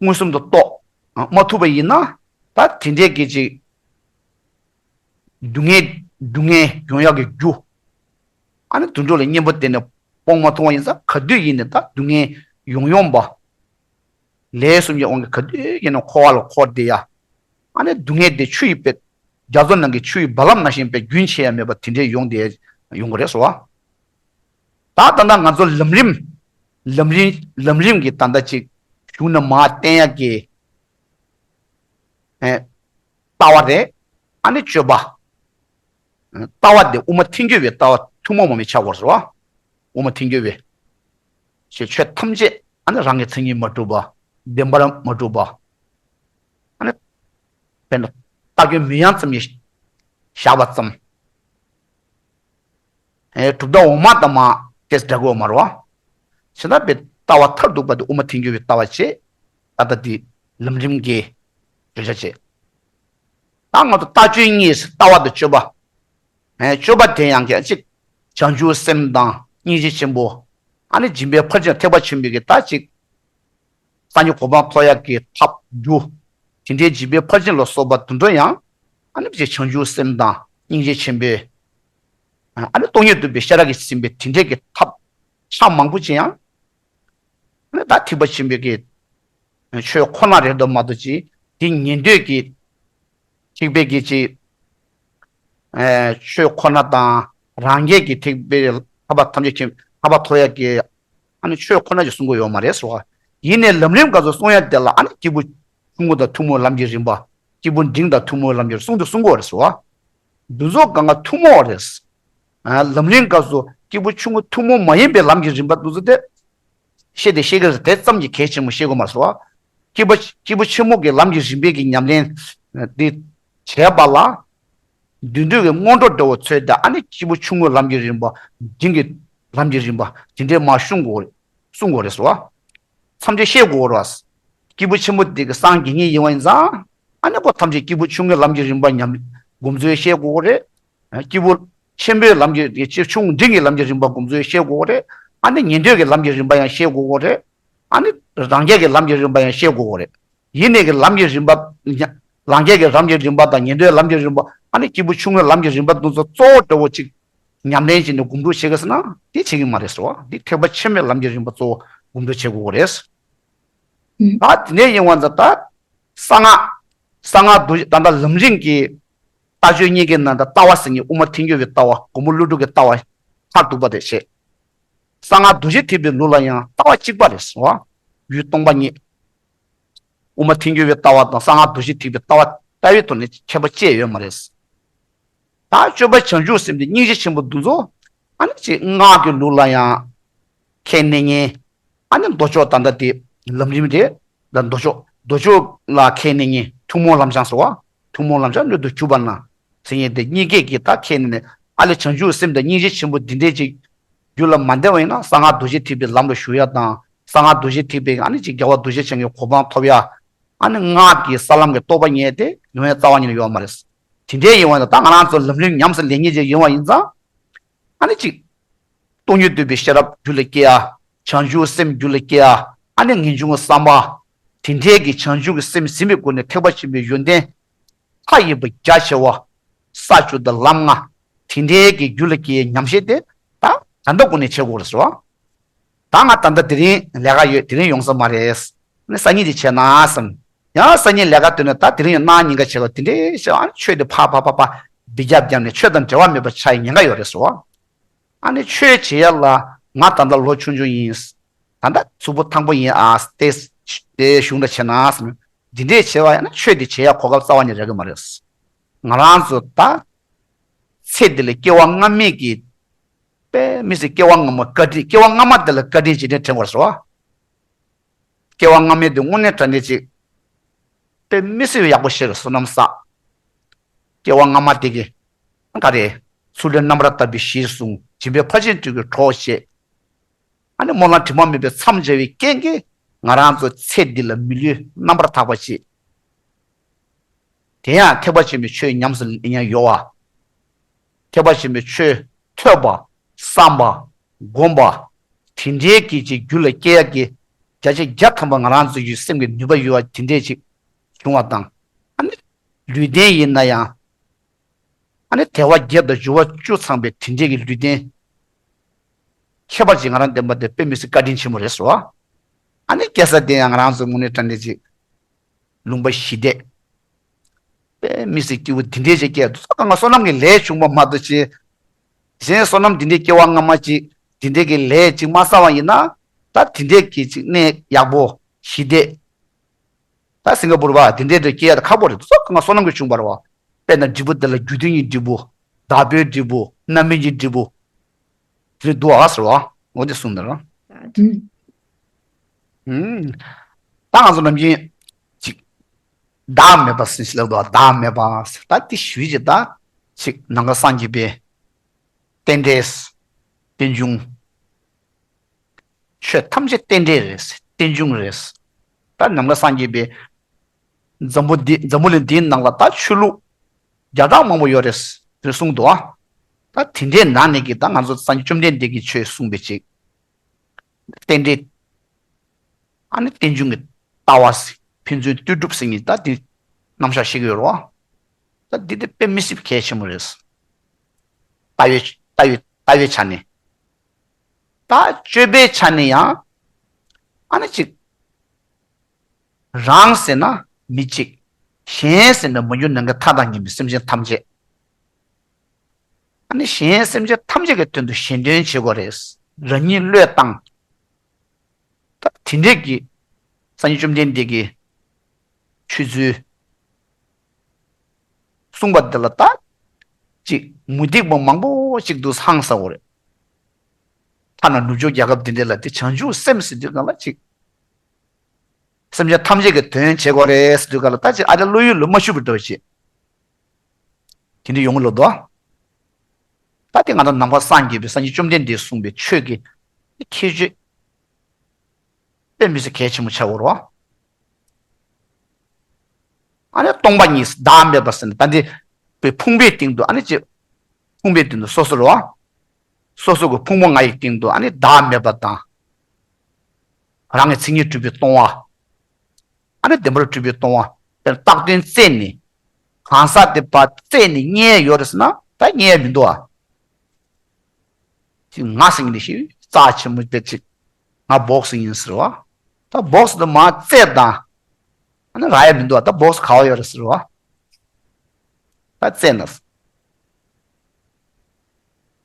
མངོན་སུམ་དུ་རྟོགས་མ་ཐུབ་པ་ཡིན་ན། ད་དེ་འདྲས་ཀྱི་ཅིག་སྡུག་བསྔལ་སྡུག་བསྔལ་ཡོང་ཡག་གི་རྒྱུ། ཨ་ནི་དུད་འགྲོ་ལ་གཉེན་པོ་དེ་ནས་སྤོང་མ་ཐུབ་པ་ཡིན་ཙང་ག་དུས་ཡིན་ནའི་ད་སྡུག་བསྔལ་ཡོང་ཡོང་བ། ལས་གསུམ་གྱི་དབང་གིས་ག་དུས་ཡིན་ན་འཁོར་བ་ལ་འཁོར་བསྡད་ཡ། ཨ་ནི་སྡུག་བསྔལ་དེ་ཆུ་ཡི་དཔེ། རྒྱ་མཚོ་ནང་གི་ཆུ་ཡི་རྦ་རླབས་ནང་བཞིན་པའི་རྒྱུན་ཆད་ཡ་མེད་པ་དེ་འདྲའི་ཡོང་བསྡད་ཡོང་གི་རེད་ཟེར་བ། ད་ད་ལྟ་ང་ཚོ་ལམ་རིམ། ལམ་རིམ་ལམ་རིམ་གྱི་ད་ལྟ་ཅིག་གཞུང་ནས་མར་བསྟན་ཡ་གི། ཨེ། ལྟ་བ་རེད། ཨ་ནི་སྤྱོད་པ། ལྟ་བ་དེ་དབུ་མ་ཐལ་འགྱུར་བའི་ལྟ་བ་ཐུན་མོང་མ་མི་ཆགས་པར་ཟེར་བ། དབུ་མ་ཐལ་འགྱུར་བའི། ཞེས་ཆོས་ཐམས་ཅད་ཨ་ནི་རང་གི་མཚན་ཉིད་མ་གྲུབ་པ། བདེན་པར་མ་གྲུབ་པ། ཨ་ནི། དཔེར་ན་ལྟ་སྐྱོན་མིང་ཙམ་ཡང་བཞག་པ་ཙམ། ཨེ་གྲུབ་མཐའ་འོག་མ་དང་མ་དེ་འདྲ་གོ་མ་རེད་བ། བྱས་ན་པའི་ལྟ་བ་མཐར་ཐུག་པ་དེ་དབུ་མ་ཐལ་འགྱུར་བའི་ལྟ་བ་བྱས། ད་ལྟ་དེ་ལམ་རིམ་གྱི་བརྗོད་བྱ་བྱས། ད་ང་ཚོ་ལྟ་སྤྱོད་གཉིས་ལྟ་བ་དང་སྤྱོད་པ། ཨེ་སྤྱོད་པ་དེ་ཡང་གི་ཅིག་བྱང་ཆུབ་སེམས་དང་སྙིང་རྗེ་ཆེན་པོ། ཨ་ནི་སྦྱིན་པའི་ཕར་ཕྱིན་ཐེག་པ་ཆེན་པོའི་གི་ད་ཅིག་སངས་རྒྱས་གོ་འཕང་ཐོབ་ཡག་གི་ཐབས་རྒྱུ། དེ་འདྲའི་སྦྱིན་པའི་ཕར་ཕྱིན་ལ་སོགས་པ་དུད་འགྲོ་ཡང་། ཨ་ནི་ཅིག་བྱང་ཆུབ་སེམས་དང་སྙིང་རྗེ་ཆེན་པོའི། ཨ་ནི་སྟོང་ཉིད་རྟོགས་པའི་ཤེས་རབ་ཀྱིས་ཟིན་པའི་དེ་འདྲའི་གི་ཐབས་ཆ་མང་པོ་ཅིག་ཡང་། ཨ་ནི་ད་ཐེག་པ་ཆེན་པོའི་གི་ཆོས་ཁོ་ན་རེད་འདུག་མ་གཏོགས་ཅིག་དེ་ཉན་ཐོས་ཀྱི་ཐེག་པའི་གི་ཅིག་ཆོས་ཁོ་ན་དང་རང་རྒྱལ་གྱི་ཐེག་པའི་ཐར་པ་ཐམས་ཅད་མཁྱེན་ཐར་པ་ཐོབ་ཡག་གི་ཨ་ནི་ཆོས་ཁོ་ན་ཅིག་གསུང་གི་ཡོད་མ་རེད་ཟེར་བ། ཡིན་ནའི་ལམ་རིམ་སྐབས་སུ་གསུང་ཡག་དེ་ལ་ཨ་ནི་སྐྱེས་བུ་ཆུང་ངུ་དང་ཐུན་མོང་ལམ་གྱི་རིམ་པ། སྐྱེས་བུ་འབྲིང་དང་ཐུན་མོང་ལམ་གྱི་གསུང་དུ་གསུང་གི་ཡོད་རེད་ཟེར་བ། འདི་ཚོ་གང་ག་ཐུན་མོང་རེད། ལམ་རིམ་སྐབས་སུ་སྐྱེས་བུ་ཆུང་ངུ་ཐུན་མོང་མ་ཡིན་པའི་ལམ་གྱི་རིམ་པ་འདི་ཚོ་དེ། ཤེས་དེ་ཤེས་ཀྱི་རེད་དེ་ཙམ་གྱིས་གལ་ཆེན་པོ་ཤེས་དགོས་མ་རེད་ཟེར་བ། སྐྱེས་བུ་སྐྱེས་བུ་ཆེན་མོ་གི་ལམ་གྱི་རིམ་པའི་གི་ཉམས་ལེན་འདི་བྱས་པ་ལ། དུད་འགྲོ་གི་སྔོན་འགྲོ་འདྲ་བོ་ཚོས་ད་ཨ་ནི་སྐྱེས་བུ་ཆུང་ངུའི་ལམ་གྱི་རིམ་པ། འབྲིང་གི་ལམ་གྱི་རིམ་པ་དེ་འདྲའི་མར་གསུང་དགོས་རེད། གསུང་དགོས་རེད་ཟེར་བ། མཚམས་སྦྱོར་ཤེས་དགོས་རེད་བ། སྐྱེས་བུ་ཆེན་པོ་དེ་གི་སངས་རྒྱས་ཉིད་ཡིན་པ་ཡིན་ཙང་། ཨ་ནི་ཁོ་ཐམས་ཅད་སྐྱེས་བུ་ཆུང་ངུའི་ལམ་གྱི་རིམ་པ་ཉམས་སྒོམ་ཚུལ་ཤེས་དགོས་རེད། སྐྱེས་བུ་ཆེན་པོའི་ལམ་གྱི་སྐྱེས་ཆུང་འབྲིང་གི་ལམ་གྱི་རིམ་པ་སྒོམ་ཚུལ་ཤེས་དགོས་རེད། ཨ་ནི་ཉན་ཐོས་ཀྱི་ལམ་གྱི་རིམ་པ་ཡང་ཤེས་དགོས་རེད། ཨ་ནི་རང་རྒྱལ་གྱི་ལམ་གྱི་རིམ་པ་ཡང་ཤེས་དགོས་རེད། ཡིན་ནའི་གི་ལམ་གྱི་རིམ་པ། རང་རྒྱལ་གྱི་ལམ་གྱི་རིམ་པ་དང་ཉན་ཐོས་ལམ་གྱི་རིམ་པ། ཨ་ནི་སྐྱེས་བུ་ཆུང་ངུའི་ལམ་གྱི་རིམ་པ་དེ་ཚོ་གཙོ་བོ་འདྲ་བོ་ཅིག་ཉམས་ལེན་བྱས་ནས་སྒོམ་སྒྲུབ་བྱེད་དགོས་ཟེར་ན་དེ་བྱེད་ཀྱི་མ་རེད་ཟེར་བ། འདི་ཐེག་པ་ཆེན་པོའི་ལམ་གྱི་རིམ་པ་གཙོ་བོ་སྒོམ་སྒྲུབ་བྱེད་དགོས་རེད། ད་དེ་ནས་ཡིན་བ་ད་ལྟ་གསང་སྔགས། གསང་སྔགས་འདུ་ད་ལྟ་ལམ་རིམ་གྱི་ལྟ་སྤྱོད་གཉིས་ཀྱི་ནང་དུ་ལྟ་བ་ཟེར་མཁན་དབུ་མ་ཐལ་འགྱུར་བའི་ལྟ་བ། མགོན་པོ་ཀླུ་སྒྲུབ་ཀྱི་ལྟ་བ་མཐར་ཐུག་པ་དེ་བྱས། གསང་སྔགས་རྡོ་རྗེ་ཐེག་པའི་ལུགས་ལ་ཡང་ལྟ་བ་གཅིག་པ་རེད་ཟེར་བ། ཡུལ་སྟོང་པ་ཉིད། དབུ་མ་ཐལ་འགྱུར་བའི་ལྟ་བ་དང་གསང་སྔགས་རྡོ་རྗེ་ཐེག་པའི་ལྟ་བ་ལྟ་བའི་ཐོག་ནས་ཁྱད་པར་ཅི་ཡང་ཡོད་མ་རེད། ད་སྤྱོད་པ་བྱང་ཆུབ་སེམས་དེ་སྙིང་རྗེ་ཆེན་པོ་འདུ་འཛོ། ཨ་ནི་ཅིག་སྔགས་ཀྱི་ལུགས་ལ་ཡང་ཁས་ལེན་མཁན། ཨ་ནི་མདོ་ཕྱོགས་ད་ལྟ་དེ་ལམ་རིམ་རེད། ད་མདོ་ཕྱོགས་མདོ་ཕྱོགས་ལ་ཁས་ལེན་མཁན་ཐུན་མོང་ལམ་སྦྱང་ཟེར་བ། ཐུན་མོང་ལམ་སྦྱང་སྣོད་དུ་གྱུར་པ་ན། ཟེར་མཁན་དེ་གཉིས་ཀས་ཀྱིས་ད་ཁས་ལེན་ནས་ཨ་ལས་བྱང་ཆུབ་སེམས་དང་སྙིང་རྗེ་ཆེན་པོ་འདི་འདྲའི་ཅིག་རྒྱུད་ལ་མ་འདྲེན་པ་ཡིན་ན་གསང་སྔགས་རྡོ་རྗེ་ཐེག་པའི་ལམ་ལ་ཞུགས་ཡ་དང་གསང་སྔགས་རྡོ་རྗེ་ཐེག་པའི་ཨ་ནི་ཅིག་རྒྱལ་བ་རྡོ་རྗེ་འཆང་གི་གོ་འཕང་ཐོབ་ཡ། ཨ་ནི་སྔགས་ཀྱི་ས་ལམ་གྱི་རྟོགས་པ་རྙེད་དེ་ཡོང་ཡ་རྩ་བ་ཉིད་ནས་ཡོད་མ་རེད། དེ་འདྲའི་ཡིན་བ་ཡིན་ན་ད་ང་རང་ཚོ་ལམ་རིམ་ཉམས་སུ་ལེན་མཁན་ཅིག་ཡིན་བ་ཡིན་ཙང་། ཨ་ནི་ཅིག་སྟོང་ཉིད་རྟོགས་པའི་ཤེས་རབ་རྒྱུད་ལ་སྐྱེ་ཡ། བྱང་ཆུབ་སེམས་རྒྱུད་ལ་སྐྱེ་ཡ། ཨ་ནི་ངེས་འབྱུང་གི་བསམ་པ། དེ་འདྲའི་གི་བྱང་ཆུབ་ཀྱི་སེམས་ཟིན་པའི་སྒོ་ནས་ཐེག་པ་ཆེན་པོའི་ཡོན་ཏན་མཐའ་ཡས་པ་རྒྱ་ཆེ་བ། ས་བཅུ་དང་ལམ་ལྔ། དེ་འདྲའི་གི་རྒྱུད་ལ་སྐྱེ་ཡའི་ཉམས་བཞེས་དེ་ད་ ད་ལྟ་སྒོ་ནས་བྱེད་དགོས་རེད་ཟེར་བ། ད་ང་ད་ལྟ་དེ་རིང་ལས་ཀ་ཡོད། དེ་རིང་ཡོང་ས་མ་རེད། ནི་སང་ཉིན་དེ་བྱས་ན་བསམ། ཡང་སང་ཉིན་ལས་ཀ་བཏོན་ན་ད་དེ་རིང་ཡང་གནངས་ཉིན་ཀ་བྱེད་དགོས། དེ་འདྲའི་བྱས། ཨ་ནི་ཆོས་དེ་ཕར་ཕར་ཕར་ཕར་འབུད་རྒྱབ་བརྒྱབ་ནས་ཆོས་དང་འབྲེལ་བ་མེད་པ་ཆགས་ཡི་ཉེན་ཁ་ཡོད་རེད་ཟེར་བ། ཨ་ནི་ཆོས་བྱེད་ཡ་ལ་ང་ད་ལྟ་ལོ་ཆུང་ཆུང་ཡིན། ད་ལྟ་གཟུགས་པོ་ཐང་པོ་ཡིན། ཨ་དེ་དེ་གཞུང་འདྲ་བྱས་ན་བསམ། འདི་འདྲས་བྱས་པ་ཡིན་ན་ཆོས་འདི་བྱེད་ཡ་གོ་སྐབས་རྩ་བ་ནས་རག་གི་མ་རེད། ང་རང་ཚོ་ད་ཚེ་འདི་ལ་སྐྱེ་བ་སྔ་མའི་གི་དཔེ་མི་སྲིད་སྐྱེ་བ་སྔ་མ་བཀའ་དྲིན། སྐྱེ་བ་སྔ་མ་དེ་ལ་བཀའ་དྲིན་རྗེས་དྲན་དྲན་དགོས་རེད་ཟེར་བ། སྐྱེ་བ་སྔ་མའི་དེ་དངོས་གནས་དྲང་གནས་ཅིག་དཔེ་མི་སྲིད་ཡག་པོ་ཞིག་གི་བསོད་ནམས་བསགས། སྐྱེ་བ་སྔ་མ་དེ་གི་ག་རེ། ཚུལ་ཁྲིམས་རྣམ་པར་དག་པའི་གཞིར་བཟུང་། སྦྱིན་པས་ཕར་ཕྱིན་དྲུག་གི་གྲོགས་བྱས། ཨ་ནི་སྨོན་ལམ་དྲི་མ་མེད་པའི་མཚམས་སྦྱར་བའི་རྐྱེན་གྱིས་ང་རང་ཚོ་ཚེ་འདི་ལ་མི་ལུས་རྣམ་པར་དག་པ་ཅིག། དེ་ཡང་ཐེག་པ་ཆེན་པོའི་ཆོས་ཉམས་སུ་ལེན་ཡ་ཡོད་པ། ཐེག་པ་ཆེན་པོའི་ཆོས་ཐོས་པ། བསམ་པ། སྒོམ་པ། དེ་འདྲའི་གི་ཅིག་རྒྱུད་ལ་སྐྱེ་ཡ་གི་བརྒྱ་ཆ་བརྒྱ་ཐམ་པ་ང་རང་ཚོ་ཡི་སེམས་ཀྱི་ནུས་པ་ཡོད་པ་དེ་འདྲའི་ཅིག་བྱུང་བ་དང་། ཨ་ནི་ལུས་རྟེན་ཡིན་ན་ཡང་། ཨ་ནི་དལ་བ་བརྒྱད་དང་འབྱོར་བ་བཅུ་ཚང་བའི་དེ་འདྲའི་གི་ལུས་རྟེན། ཁྱད་པར་ཅན་ང་རང་ལྡན་པ་དེ་དཔེ་མི་སྲིད་བཀའ་དྲིན་ཆེན་པོ་རེད་ཟེར་བ། ཨ་ནི་སྐྱེ་ས་དེ་ཡང་ང་རང་ཚོ་དངོས་གནས་དྲང་གནས་ཅིག་ལུང་པ་ཞི་བདེ། དཔེ་མི་སྲིད་སྐྱིད་པོ་དེ་འདྲའི་ཅིག་སྐྱེ་དུས་ཙམ་པ་ང་བསོད་ནམས་ཀྱི་ལས་བྱུང་བ་མ་གཏོགས་ཅི། གཞན་བསོད་ནམས་དེ་འདྲའི་སྐྱེ་བ་སྔ་མ་ཅིག་དེ་འདྲའི་གི་ལས་ཅིག་མ་བསགས་པ་ཡིན་ན། ད་དེ་འདྲའི་གི་ཅིག་གནས་ཡག་པོ་ཞི་བདེ། ད་སིང་ག་པུར་བ་དེ་འདྲའི་འདྲ་སྐྱེ་ཡ་ད་ཁག་པོ་རེད། ཙོག་ང་བསོད་ནམས་ཀྱིས་བྱུང་བ་རེད་བ། དཔེར་ན་འབྲས་བུ་དེ་ལ་རྒྱུ་མཐུན་གྱི་འབྲས་བུ། བདག་པོའི་འབྲས་བུ། རྣམ་སྨིན་གྱི་འབྲས་བུ། དེ་འདུག་ཨ་ཟེར་བ། འོ་དེ་གསུངས་ནས་ར། ད་ང་ཚོ་ནམ་རྒྱུན་ཅིག་བདག་མེད་པ་ཟེར་ཞིག་ལབ་འདུག་ད་བདག་མེད་པ་ཟེར། ད་དེ་ཞུས་ཅིག་ད་ཅིག་ནམ་མཁའ་སངས་རྒྱས་པའི་རྟེན་འབྲེལ། རྟེན་འབྱུང་། ཆོས་ཐམས་ཅད་རྟེན་འབྲེལ་རེད། རྟེན་འབྱུང་རེད། ད་ནམ་མཁའ་སངས་རྒྱས་པའི་འཛམ་བུ་འདི། འཛམ་བུ་གླིང་འདིའི་ནང་ལ་ད་ཆོས་ལུགས་བརྒྱ་ཕྲག་མང་པོ་ཡོད་རེད་ཟེར་གསུངས་འདུག་ཨ། ད་དེ་འདྲའི་ནང་ནས་ཀྱི་ད་ང་ཚོ་སངས་རྒྱས་བཅོམ་ལྡན་འདས་ཀྱི་ཆོས་གསུངས་པའི་ཅིག་རྟེན་འབྲེལ། ཨ་ནི་རྟེན་འབྱུང་གི་ལྟ་བ་ཟེར། ཕན་ཚུན་ལྟོས་གྲུབ་ཟེར་མཁན་ད་འདི་རྣམ་གཞག་བཤད་ཀྱི་ཡོད་རེད་བ། ད་འདི་དེ་དཔེ་མི་སྲིད་གལ་ཆེན་པོ་རེད། ལྟ་བའི་ལྟ་བའི་ལྟ་བའི་ཆ་ནས། ད་སྤྱོད་པའི་ཆ་ནས་ཡང་། ཨ་ནི་ཅིག་རང་ཟེར་ན་མི་གཅིག་གཞན་ཟེར་ན་མ་གྱུར་ནམ་མཁའི་མཐའ་དང་མཉམ་པའི་སེམས་ཅན་ཐམས་ཅད། ཨ་ནི་གཞན་སེམས་ཅན་ཐམས་ཅད་ཀྱི་དོན་དུ་གཞན་དོན་བྱེད་དགོས་རེད། རང་ཉིད་བློས་བཏང་། ད་དེ་འདྲས་ཀྱི་སངས་རྒྱས་བཅོམ་ལྡན་འདས་ཀྱི་ཆོས་ཚུལ་གསུངས་པ་འདི་ལ་ད་ཅིག་མུ་སྟེགས་པ་མང་པོ་ཅིག་འདུག་ཧང་སངས་པ་རེད། ཐ་ན་ནུབ་ཕྱོགས་རྒྱལ་ཁབ་འདི་འདྲ་ལ་དེ་བྱང་ཆུབ་སེམས་ཟེར་དུས་སྒང་ལ་ཅིག་སེམས་ཅན་ཐམས་ཅད་ཀྱི་དོན་བྱེད་དགོས་རེད་ཟེར་དུས་སྒང་ལ་ད་ཅིག་ཨ་ལས་བློ་ཡུལ་ལ་མ་ཞུགས་པ་འདྲ་བོ་ཅིག་དེ་འདྲ་ཡོང་གི་ལབ་འདུག་ད་དེ་ང་ཚོ་ནམ་མཁའ་སངས་རྒྱས་པའི་སངས་རྒྱས་བཅོམ་ལྡན་འདས་གསུངས་པའི་ཆོས་ཀྱི་ཁྱད་ཆོས་དཔེ་མི་སྲིད་གལ་ཆེན་པོ་ཆགས་ཡོད་རེད་བ། ཨ་ནི་སྟོང་པ་ཉིད་བདག་མེད་པ་ཟེར་ནས་ད་འདི་བའི་ཕུང་པོའི་སྟེང་དུ། ཨ་ནི་ཅེ་ཕུང་པོའི་སྟེང་དུ་སོ་སོ་རེད་བ། སོ་སོ་གི་ཕུང་པོ་ལྔ་ཡི་སྟེང་དུ་ཨ་ནི་བདག་མེད་པ་དང་། རང་གི་མཚན་ཉིད་གྲུབ་པའི་སྟོང་པ། ཨ་ནི་བདེན་པར་གྲུབ་པའི་སྟོང་པ། དེར་བཏགས་དོན་བཙལ་ནས། གང་ཟག་དེ་ཕར་བཙལ་ནས་རྙེད་ཡོད་རེད་ཟེར་ན་ད་རྙེད་ཡ་མི་འདུག་ཨ། ཅིག་ང་ཟེར་མཁན་དེ་ཞིག་རྩ་ཆེན་པོ་དཔེ་ཅིག་ང་སྦོག་སེ་ཡིན་ཟེར་བ། ད་སྦོག་སེ་དེ་མར་བཙལ་དང་། ཨ་ནི་རག་ཡ་མི་འདུག་ཨ། ད་སྦོག་སེ་ག་བ་ཡོད་རེད་ཟེར་བ། ད་བཙལ་ན།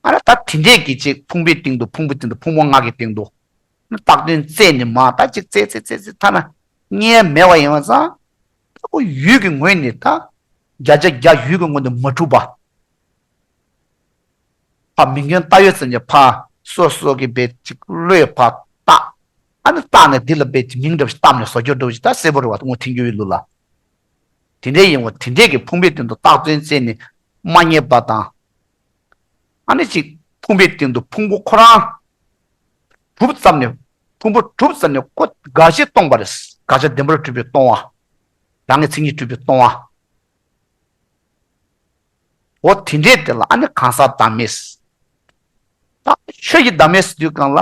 ཨ་ནི་ད་དེ་འདྲས་ཀྱི་ཅིག་ཕུང་པོའི་སྟེང་དུ། ཕུང་པོའི་སྟེང་དུ་ཕུང་པོ་ལྔ་གི་སྟེང་དུ། ཨ་ནི་བཏགས་དོན་བཙལ་ནས་མར་ད་ཅིག་བཙལ་བཙལ་བཙལ་བཙལ་ཐ་ན་རྙེད་ཡ་མེད་པ་ཡིན་པ་ཙང་། ད་ཁོ་ཡུལ་གྱི་ངོས་ནས་ད་བརྒྱ་ཆ་བརྒྱ་ཡུལ་གྱི་ངོས་ནས་མ་གྲུབ་པ། ཕར་མིང་དོན་བལྟ་ཡོད་ཙམ་གྱི་ཕར་སོ་སོ་གི་བེད་ཅིག་བློས་ཕར་བཏགས། ཨ་ནི་བཏགས་ནས་འདི་ལ་བེད་ཅིག་མིང་འདྲ་བ་ཞིག་བཏགས་ནས་བཟོ་རྒྱུ་འདྲ་བ་ཞིག་ད་གསལ་པོ་རེད་བ། ངོ་ཐིང་རྒྱུ་བའི་ལུགས་ལ། དེ་འདྲའི་ཡིན་བ། དེ་འདྲའི་གི་ཕུང་པོའི་སྟེང་དུ་བཏགས་དོན་བཙལ་ནས་མ་རྙེད་པ་དང་། ཨ་ནི་ཅིག་ཕུང་པོའི་སྟེང་དུ་ཕུང་པོ་ཁོ་རང་གྲུབ་ཙམ་ནས། ཕུང་པོ་གྲུབ་ཙམ་ནས་ཁོ་དགག་བྱའི་སྟོང་པ་རེད། དགག་བྱ་བདེན་པར་གྲུབ་པའི་སྟོང་པ། རང་གི་མཚན་ཉིད་གྲུབ་པའི་སྟོང་པ། འོ་དེ་འདྲའི་དེ་ལ་ཨ་ནི་གང་ཟག་བདག་མེད། ད་ཆོས་ཀྱི་བདག་མེད་ཟེར་དུས་སྒང་ལ།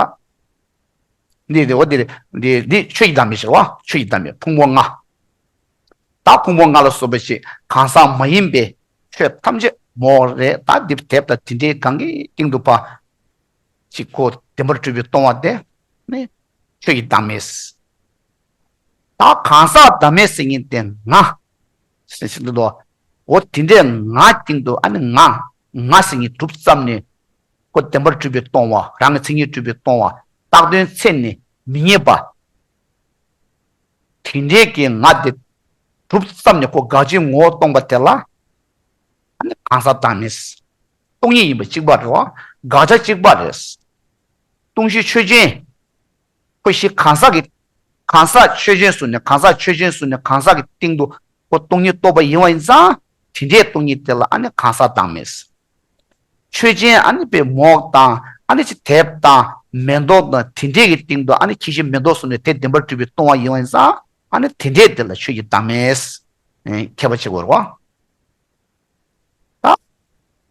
འདི་རེད་བ། འདི་རེད། འདི་འདི་ཆོས་ཀྱི་བདག་མེད་ཟེར་བ། ཆོས་ཀྱི་བདག་མེད་ཕུང་པོ་ལྔ། ད་ཕུང་པོ་ལྔ་ལ་སོགས་པ་ཞིག་གང་ཟག་མ་ཡིན་པའི་ཆོས་ཐམས་ཅད་མོ་རེད། ད་འདི་དེབ་དང་དེ་འདྲའི་སྒང་གི་སྟེང་དུ་ཕར། ཅིག་ཁོ་བདེན་པར་གྲུབ་པའི་སྟོང་པ་དེ་ནི་ཆོས་ཀྱི་བདག་མེད། ད་གང་ཟག་བདག་མེད་ཟེར་མཁན་དེ་ང་ཟེར་ཞིག་འདུག་དོ། འོ་དེ་འདྲའི་ང་སྟེང་དུ་ཨ་ནི་ང་ང་ཟེར་མཁན་གྲུབ་ཙམ་ནས་ཁོ་བདེན་པར་གྲུབ་པའི་སྟོང་པ། རང་གི་མཚན་ཉིད་གྲུབ་པའི་སྟོང་པ། བཏགས་དོན་ཚད་ནས་མི་རྙེད་པ། དེ་འདྲའི་གི་ང་དེ་གྲུབ་ཙམ་ནས་ཁོ་དགག་བྱའི་ངོ་བོ་སྟོང་པ་དེ་ལ་ཨ་ནི་གང་ཟག་བདག་མེད། སྟོང་ཉིད་ཡིན་པ་གཅིག་པ་རེད་བ། དགག་བྱ་གཅིག་པ་རེད། སྟོང་གཞི་ཆོས་ཅན། ཁོ་གཞི་གང་ཟག་གི་གང་ཟག་ཆོས་ཅན་ཟེར་ནས་གང་ཟག་ཆོས་ཅན་ཟེར་ནས་གང་ཟག་གི་སྟེང་དུ་ཁོ་སྟོང་ཉིད་རྟོགས་པ་ཡིན་པ་ཡིན་ཙང་དེ་འདྲའི་སྟོང་ཉིད་དེ་ལ་ཨ་ནི་གང་ཟག་བདག་མེད། ཆོས་ཅན་ཨ་ནི་པའི་མོག་དང་ཨ་ནི་ཅི་དེབ་དང་མེ་ཏོག་དང་དེ་འདྲའི་གི་སྟེང་དུ་ཨ་ནི་ཁྱད་གཞི་མེ་ཏོག་ཟེར་ནས་དེ་བདེན་པར་གྲུབ་པའི་སྟོང་པ་ཡིན་པ་ཡིན་ཙང་ཨ་ནི་དེ་འདྲའི་དེ་ལ་ཆོས་ཀྱི་བདག་མེད། ཨེ་ཁྱད་པར་ཕྱེ་དགོས་རེད་བ། ད་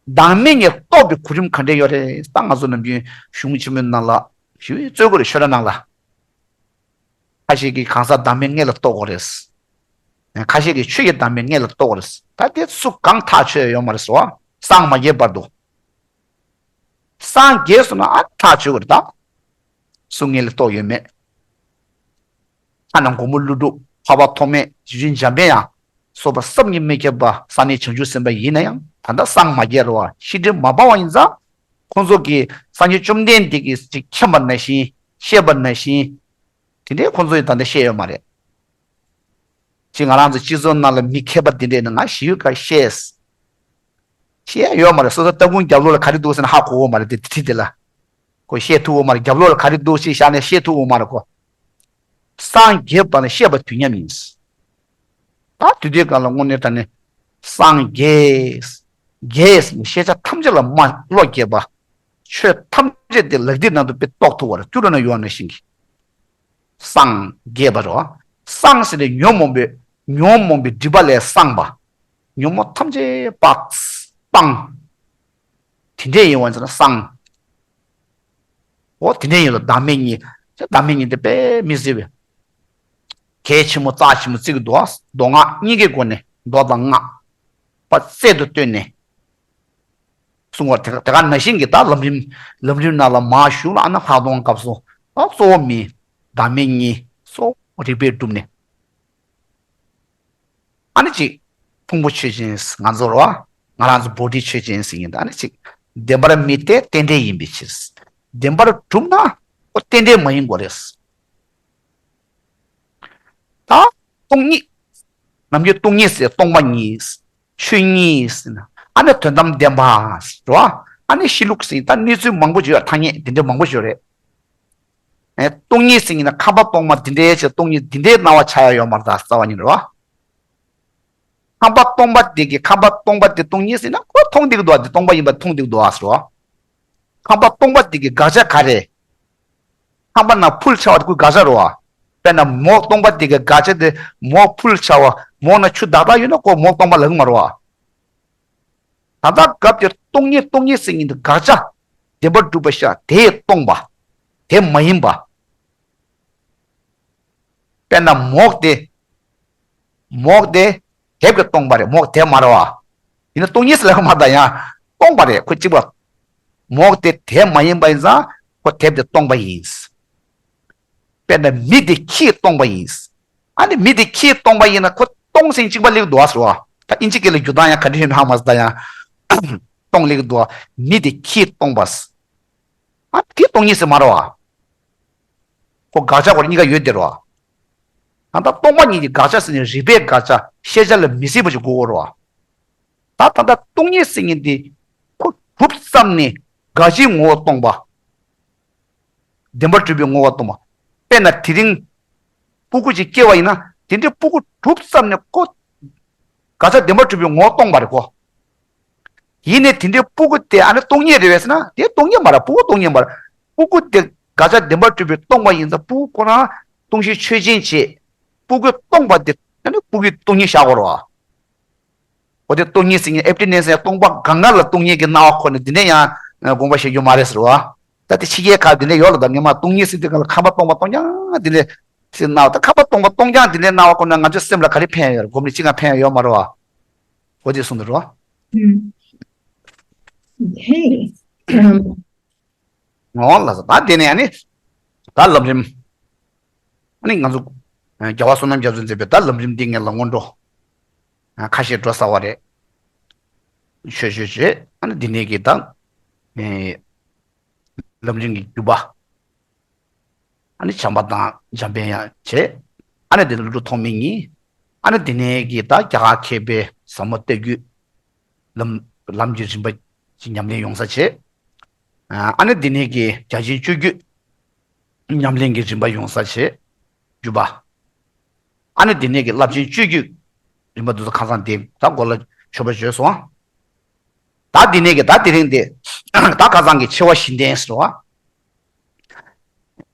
བདག་མེད་ཉིད་རྟོགས་པའི་གོ་རིམ་ག་འདྲ་ཡོད་རེད། ད་ང་ཚོ་ནམ་རྒྱུན་གཞུང་ཆེན་མོའི་ནང་ལ་ཞུ་རྩོད་དགོས་རེད། ཆོས་ར་ནང་ལ། ཁ་ཤས་ཀྱིས་གང་ཟག་བདག་མེད་དངོས་ལ་རྟོགས་དགོས་རེད། ཁ་ཤས་ཀྱིས་ཆོས་ཀྱི་བདག་མེད་དངོས་ལ་རྟོགས་དགོས་རེད། ད་དེ་སུ་གང་ཐག་ཆོད་ཡོད་མ་རེད་ཟེར་བ། སངས་མ་རྒྱས་བར་དུ། སངས་རྒྱས་སོང་ན་ཨ་ཐག་ཆོད་དགོས་རེད་ད། སུ་དངོས་ལ་རྟོགས་ཡོད་མེད། ཐ་ན་མགོན་པོ་ཀླུ་སྒྲུབ། འཕགས་པ་ཐོགས་མེད། རྗེ་བཙུན་འཇམ་དཔལ་དབྱངས་སོགས་པ་བསམ་གྱིས་མི་ཁྱབ་པ་ས་གནས་བྱང་ཆུབ་སེམས་དཔའ་ཡིན་ན་ཡང་ད་ལྟ་སངས་མ་རྒྱས་རེད་བ། ཤེས་སྒྲིབ་མ་སྤངས་པ་ཡིན་ཙང་ཁོང་ཚོ་གིས་སངས་རྒྱས་བཅོམ་ལྡན་འདས་ཀྱིས་ཅིག་མཁྱེན་པ་ནང་བཞིན་བཤད་པ་ནང་བཞིན་དེ་འདྲའི་ཁོང་ཚོ་ཡིས་ད་ལྟ་བཤད་ཡོད་མ་རེད། ཅིག་ང་རང་ཚོ་སྤྱི་ཚོགས་ནང་ལ་མི་མཁས་པ་དེ་འདྲས་ནི་ང་ཞི་བའི་ཁ་བཤད། བཤད་ཡོད་མ་རེད། སོ་སོ་སྟ་གོན་རྒྱབ་ལོགས་ལ་ག་རེ་འདུག་ཟེར་ན་ཧ་གོ་གི་མ་རེད། དེ་དེ་དེ་ལ་ཁོ་བཤད་ཐུབ་ཀྱི་མ་རེད། རྒྱབ་ལོགས་ལ་ག་རེ་འདུག་ཅེས་བཞག་ནས་བཤད་ཐུབ་ཀྱི་མ་རེད་ཁོ། སངས་རྒྱས་པ་ནི་བཤད་པ་དུས་མཉམ་ཡིན། ད་དུས་དེའི་སྒང་ལ་དངོས་གནས་དྲང་གནས་སངས་རྒྱས། རྒྱས་ནི་ཤེས་བྱ་ཐམས་ཅད་ལ་མ་བློ་སྐྱེས་པ། ཆོས་ཐམས་ཅད་དེ་ལག་མཐིལ་ནང་དུ་དཔེ་རྟོགས་ཐུབ་པ་རེད། སྐྱུ་རུ་ན་ཡོད་ནང་བཞིན་གྱི། སངས་རྒྱས་པ་རེད་བ། སངས་ཟེར་ནས་ཉོན་མོངས་པའི་ཉོན་མོངས་པའི་སྒྲིབ་པ་ལས་སངས་པ། ཉོན་མོངས་ཐམས་ཅད་སྤངས་སྤངས། དེ་འདྲས་ཡིན་པ་ཟེར་ན་སངས། འོ་དེ་འདྲས་ཡིན་ལ་བདག་མེད་གཉིས། བདག་མེད་གཉིས་དེ་དཔེ་མི་སྲིད་པས། གལ་ཆེན་པོ་རྩ་ཆེན་པོ་བརྩི་གི་འདུག་མདོ་སྔགས་གཉིས་ཀའི་སྒོ་ནས་མདོ་དང་སྔགས་པ་རྩལ་དུ་བཏོན་ནས། གསུང་བ་དེ་དེ་ག་ནང་བཞིན་གྱི་ད་ལམ་རིམ་ལམ་རིམ་ནང་ལ་མར་ཞུགས་ལ་ཨ་ན་ལྷག་མཐོང་སྐབས་སུ་ད་གཙོ་བོ་མི་བདག་མེད་གཉིས་གཙོ་བོ་རིགས་པས་བསྒྲུབས་ནས། ཨ་ནི་གཅིག་ཕུང་པོ་ཆོས་ཅན། ང་ཚོ་རོ། ང་རང་ཚོ་body་ཆོས་ཅན་ཟེར་ཡིན་ད་ཨ་ནི་གཅིག་བདེན་པར་མི་སྟེ་རྟེན་འབྲེལ་ཡིན་པའི་ཕྱིར། བདེན་པར་གྲུབ་ན་ཁོ་རྟེན་འབྲེལ་མ་ཡིན་དགོས་རེད། ད་སྟོང་ཉིད། ནམ་རྒྱུན་སྟོང་ཉིད་ཟེར་སྟོང་པ་ཉིད། ཆོས་ཉིད་ཟེར་ན་ཨ་ནི་དོན་དམ་བདེན་པ་རོ། ཨ་ནི་གཤིས་ལུགས་ཟེར་ད་གནས་ཚུལ་མང་པོ་ཅིག་ཡོད། ཐ་སྙད་དེ་འདྲ་མང་པོ་ཅིག་ཡོད་རེད། ཨེ་སྟོང་ཉིད་ཟེར་ཡིན་ན་ཁམས་པ་སྟོང་པ་འདི་འདྲའི་ཆེ་སྟོང་ཉིད་འདི་འདྲའི་སྣང་བ་ཆགས་ཡ་ཡོད་མ་རེད། ད་རྩ་བ་ཉིད་རེད་བ། ཁམས་པ་སྟོང་པ་དེ་གི་ཁམས་པ་སྟོང་པ་དེ་སྟོང་ཉིད་ཟེར་ན་ཁོ་མཐོང་བསྡད་ཀྱི་འདུག་བ། དེ་སྟོང་པ་ཡིན་པ་མཐོང་བསྡད་ཀྱི་འདུག་བ་ཟེར་བ། ཁམས་པ་སྟོང་པ་དེ་གི་དགག་བྱ་ག་རེ། ཁམས་པ་ན་ཕུལ་བྱ་བ་དེ་ཁོའི་དགག་བྱ་རེད་བ། དཔེར་ན་མོག་སྟོང་པ་དེ་གི་དགག་བྱ་དེ་མོག་ཕུལ་བྱ་བ་མོག་ན་ཆུ་དག་དག་ཡོད་ན་ཁོ་མོག་སྟོང་པ་ལབ་ཀྱི་མ་རེད་བ། ད་ལྟ་སྐབས་དེར་སྟོང་ཉིད་སྟོང་ཉིད་ཟེར་མཁན་དེ་དགག་བྱ་བདེན་པར་གྲུབ་པ་ཤར་དེས་སྟོང་པ། དེ་མ་ཡིན་པ། དཔེར་ན་མོག་དེ། མོག་དེ་དེབ་ཀྱིས་སྟོང་པ་རེད། མོག་དེབ་མ་རེད་བ། ཡིན་ན་སྟོང་ཉིད་ཟེར་ལབ་མ་ད་ཡང་སྟོང་པ་རེད། ཁོ་གཅིག་པ། མོག་དེ་དེབ་མ་ཡིན་པ་ཡིན་ཙང་ཁོ་དེབ་དེ་སྟོང་པ་ཡིན། དཔེར་ན་མི་དེ་ཁྱིས་སྟོང་པ་ཡིན། ཨ་ནི་མི་དེ་ཁྱིས་སྟོང་པ་ཡིན་ན་ཁོ་སྟོང་ཟེར་གཅིག་པ་སླེབས་འདུག་བ་ཟེར་བ། ད་ཨིན་ཇི་སྐད་ལ་འགྱུར་སྟངས་ཡང་ག་འདྲ་ཡོད་མེད་ཧ་མ་སོང་། ད་ཡང་སྟོང་སླེབས་འདུག་བ། མི་དེ་ཁྱིས་སྟོང་པ། ཨ་དེ་སྟོང་ཉིད་ཟེར་མ་རེད་བ། ཁོ་དགག་བྱ་ཁོ་གཉིས་ཀ་ཡོད་དེ་རེད་བ། ད་ལྟ་སྟོང་པ་ཉིད་ཀྱི་དགག་བྱ་ཟེར་ནས་རིགས་པའི་དགག་བྱ་ཤེས་བྱ་ལ་མི་སྲིད་པ་ཞིག་དགོས་ཀྱི་རེད་བ། ད་ད་ལྟ་སྟོང་ཉིད་ཟེར་མཁན་དེ་ཁོ་གྲུབ་ཙམ་ནས་དགག་བྱའི་ངོ་བོ་སྟོང་པ། བདེན་པར་གྲུབ་པའི་ངོ་བོ་སྟོང་པ། དཔེར་ན་དེ་རིང་སྤུ་གུ་ཅིག་སྐྱེ་བ་ཡིན་ན་དེ་འདྲའི་སྤུ་གུ་གྲུབ་ཙམ་ནས་ཁོ་དགག་བྱ་བདེན་པར་གྲུབ་པའི་ངོ་བོ་སྟོང་པ་རེད་ཁོ། ཡིན་ནའི་དེ་འདྲའི་སྤུ་གུ་དེ་ཨ་ནི་སྟོང་ཉིད་རེད་པས་ཟེར་ན་དེ་སྟོང་ཉིད་མ་རེད། སྤུ་གུ་སྟོང་ཉིད་མ་རེད། སྤུ་གུ་དེ་དགག་བྱ་བདེན་པར་གྲུབ་པའི་སྟོང་པ་ཡིན་ཙང་སྤུ་གུ་ཁོ་རང་སྟོང་གཞི་ཆོས་ཅན་བྱས། སྤུ་གུ་སྟོང་པ་དེ་ཨ་ནི་སྤུ་གུའི་སྟོང་ཉིད་བཞག་དགོས་རེད་བ། འོ་དེ་སྟོང་ཉིད་ཟེར་མཁན་ཨེབ་ཏི་ནེ་སི་སྟོང་པ་སྒང་ག་ལ་སྟོང་ཉིད་ཀྱི་སྣང་བ་ཁོ་ནས་འདི་ནས་ཡང་དགོངས་པ་བཞེས་རྒྱུ་མ་རེད་ཟེར་བ། ད་དེ་ཕྱི་རྒྱལ་ཁག་འདི་ནས་ཡོད་ལ། ད་ངས་མ་སྟོང་ཉིད་ཟེར་དུས་སྒང་ལ་ཁམས་པ་སྟོང་པ་སྟོང་རྐྱང་འདི་ནས་ཟེར་སྣང་བ། ད་ཁམས་པ་སྟོང་པ་སྟོང་རྐྱང་འདི་ནས་སྣང་བ་ཁོ་ན་ང་ཚོའི་སེམས་ལ་ག་རེ་ཕན་ཡོད་རེད། སྒོམ་རེ་ཅི་གང་ཕན་ཡོད་མ་རེད་བ། འོ་དེ་གསུངས་འདུག་རོ། ཨུམ། Okay. ཨམ། འོ་ལགས་སོ། ད་དེ་ནས་ཨ་ནི་ད་ལམ་རིམ། ཨ་ནི་ང་ཚོ་རྒྱལ་བ་བསོད་ནམས་རྒྱ་མཚོས་མཛད་པའི་ད་ལམ་རིམ་འདི་ངེད་ལ་སྔོན་འགྲོ་ཁ་ཤས་འགྲོ་ཚར་བ་རེད། ཆོས་ཆོས་བྱས། ཨ་ནི་འདི་ནས་ཀྱི་ད་ལམ་རིམ་གྱི་བརྒྱུད་པ། ཨ་ནི་བྱམས་པ་དང་འཇམ་དཔལ་དབྱངས་བྱས། ཨ་ནི་དེ་ནས་ཀླུ་སྒྲུབ་ཐོགས་མེད་གཉིས། ཨ་ནི་དེ་ནས་ཀྱི་ད་རྒྱ་གར་མཁས་པའི་ཟབ་མོ་གཏེར་བརྒྱུད་ལམ་ལམ་གྱི་རིམ་པ་ཅིག་ཉམས་ལེན་ཡོང་ས་བྱས། ཨ་ནི་དེ་ནས་ཀྱི་རྒྱ་ཆེན་སྤྱོད་བརྒྱུད་ཉམས་ལེན་གྱི་རིམ་པ་ཡོང་ས་བྱས། བརྒྱུད་པ། ཨ་ནི་དེ་ནས་ཀྱི་རླབས་ཆེན་སྤྱོད་བརྒྱུད་རིམ་པ་འདུག་ས། ཁ་སང་དེ་ད་གོ་ལ་ཆོད་པ་བརྗོད་སོང་། ད་དེ་ནས་ཀྱི་ད་དེ་རིང་དེ་ད་ཁ་སང་གི་ཆེ་བ་བཞི་ལྡན་ཟེར་བ།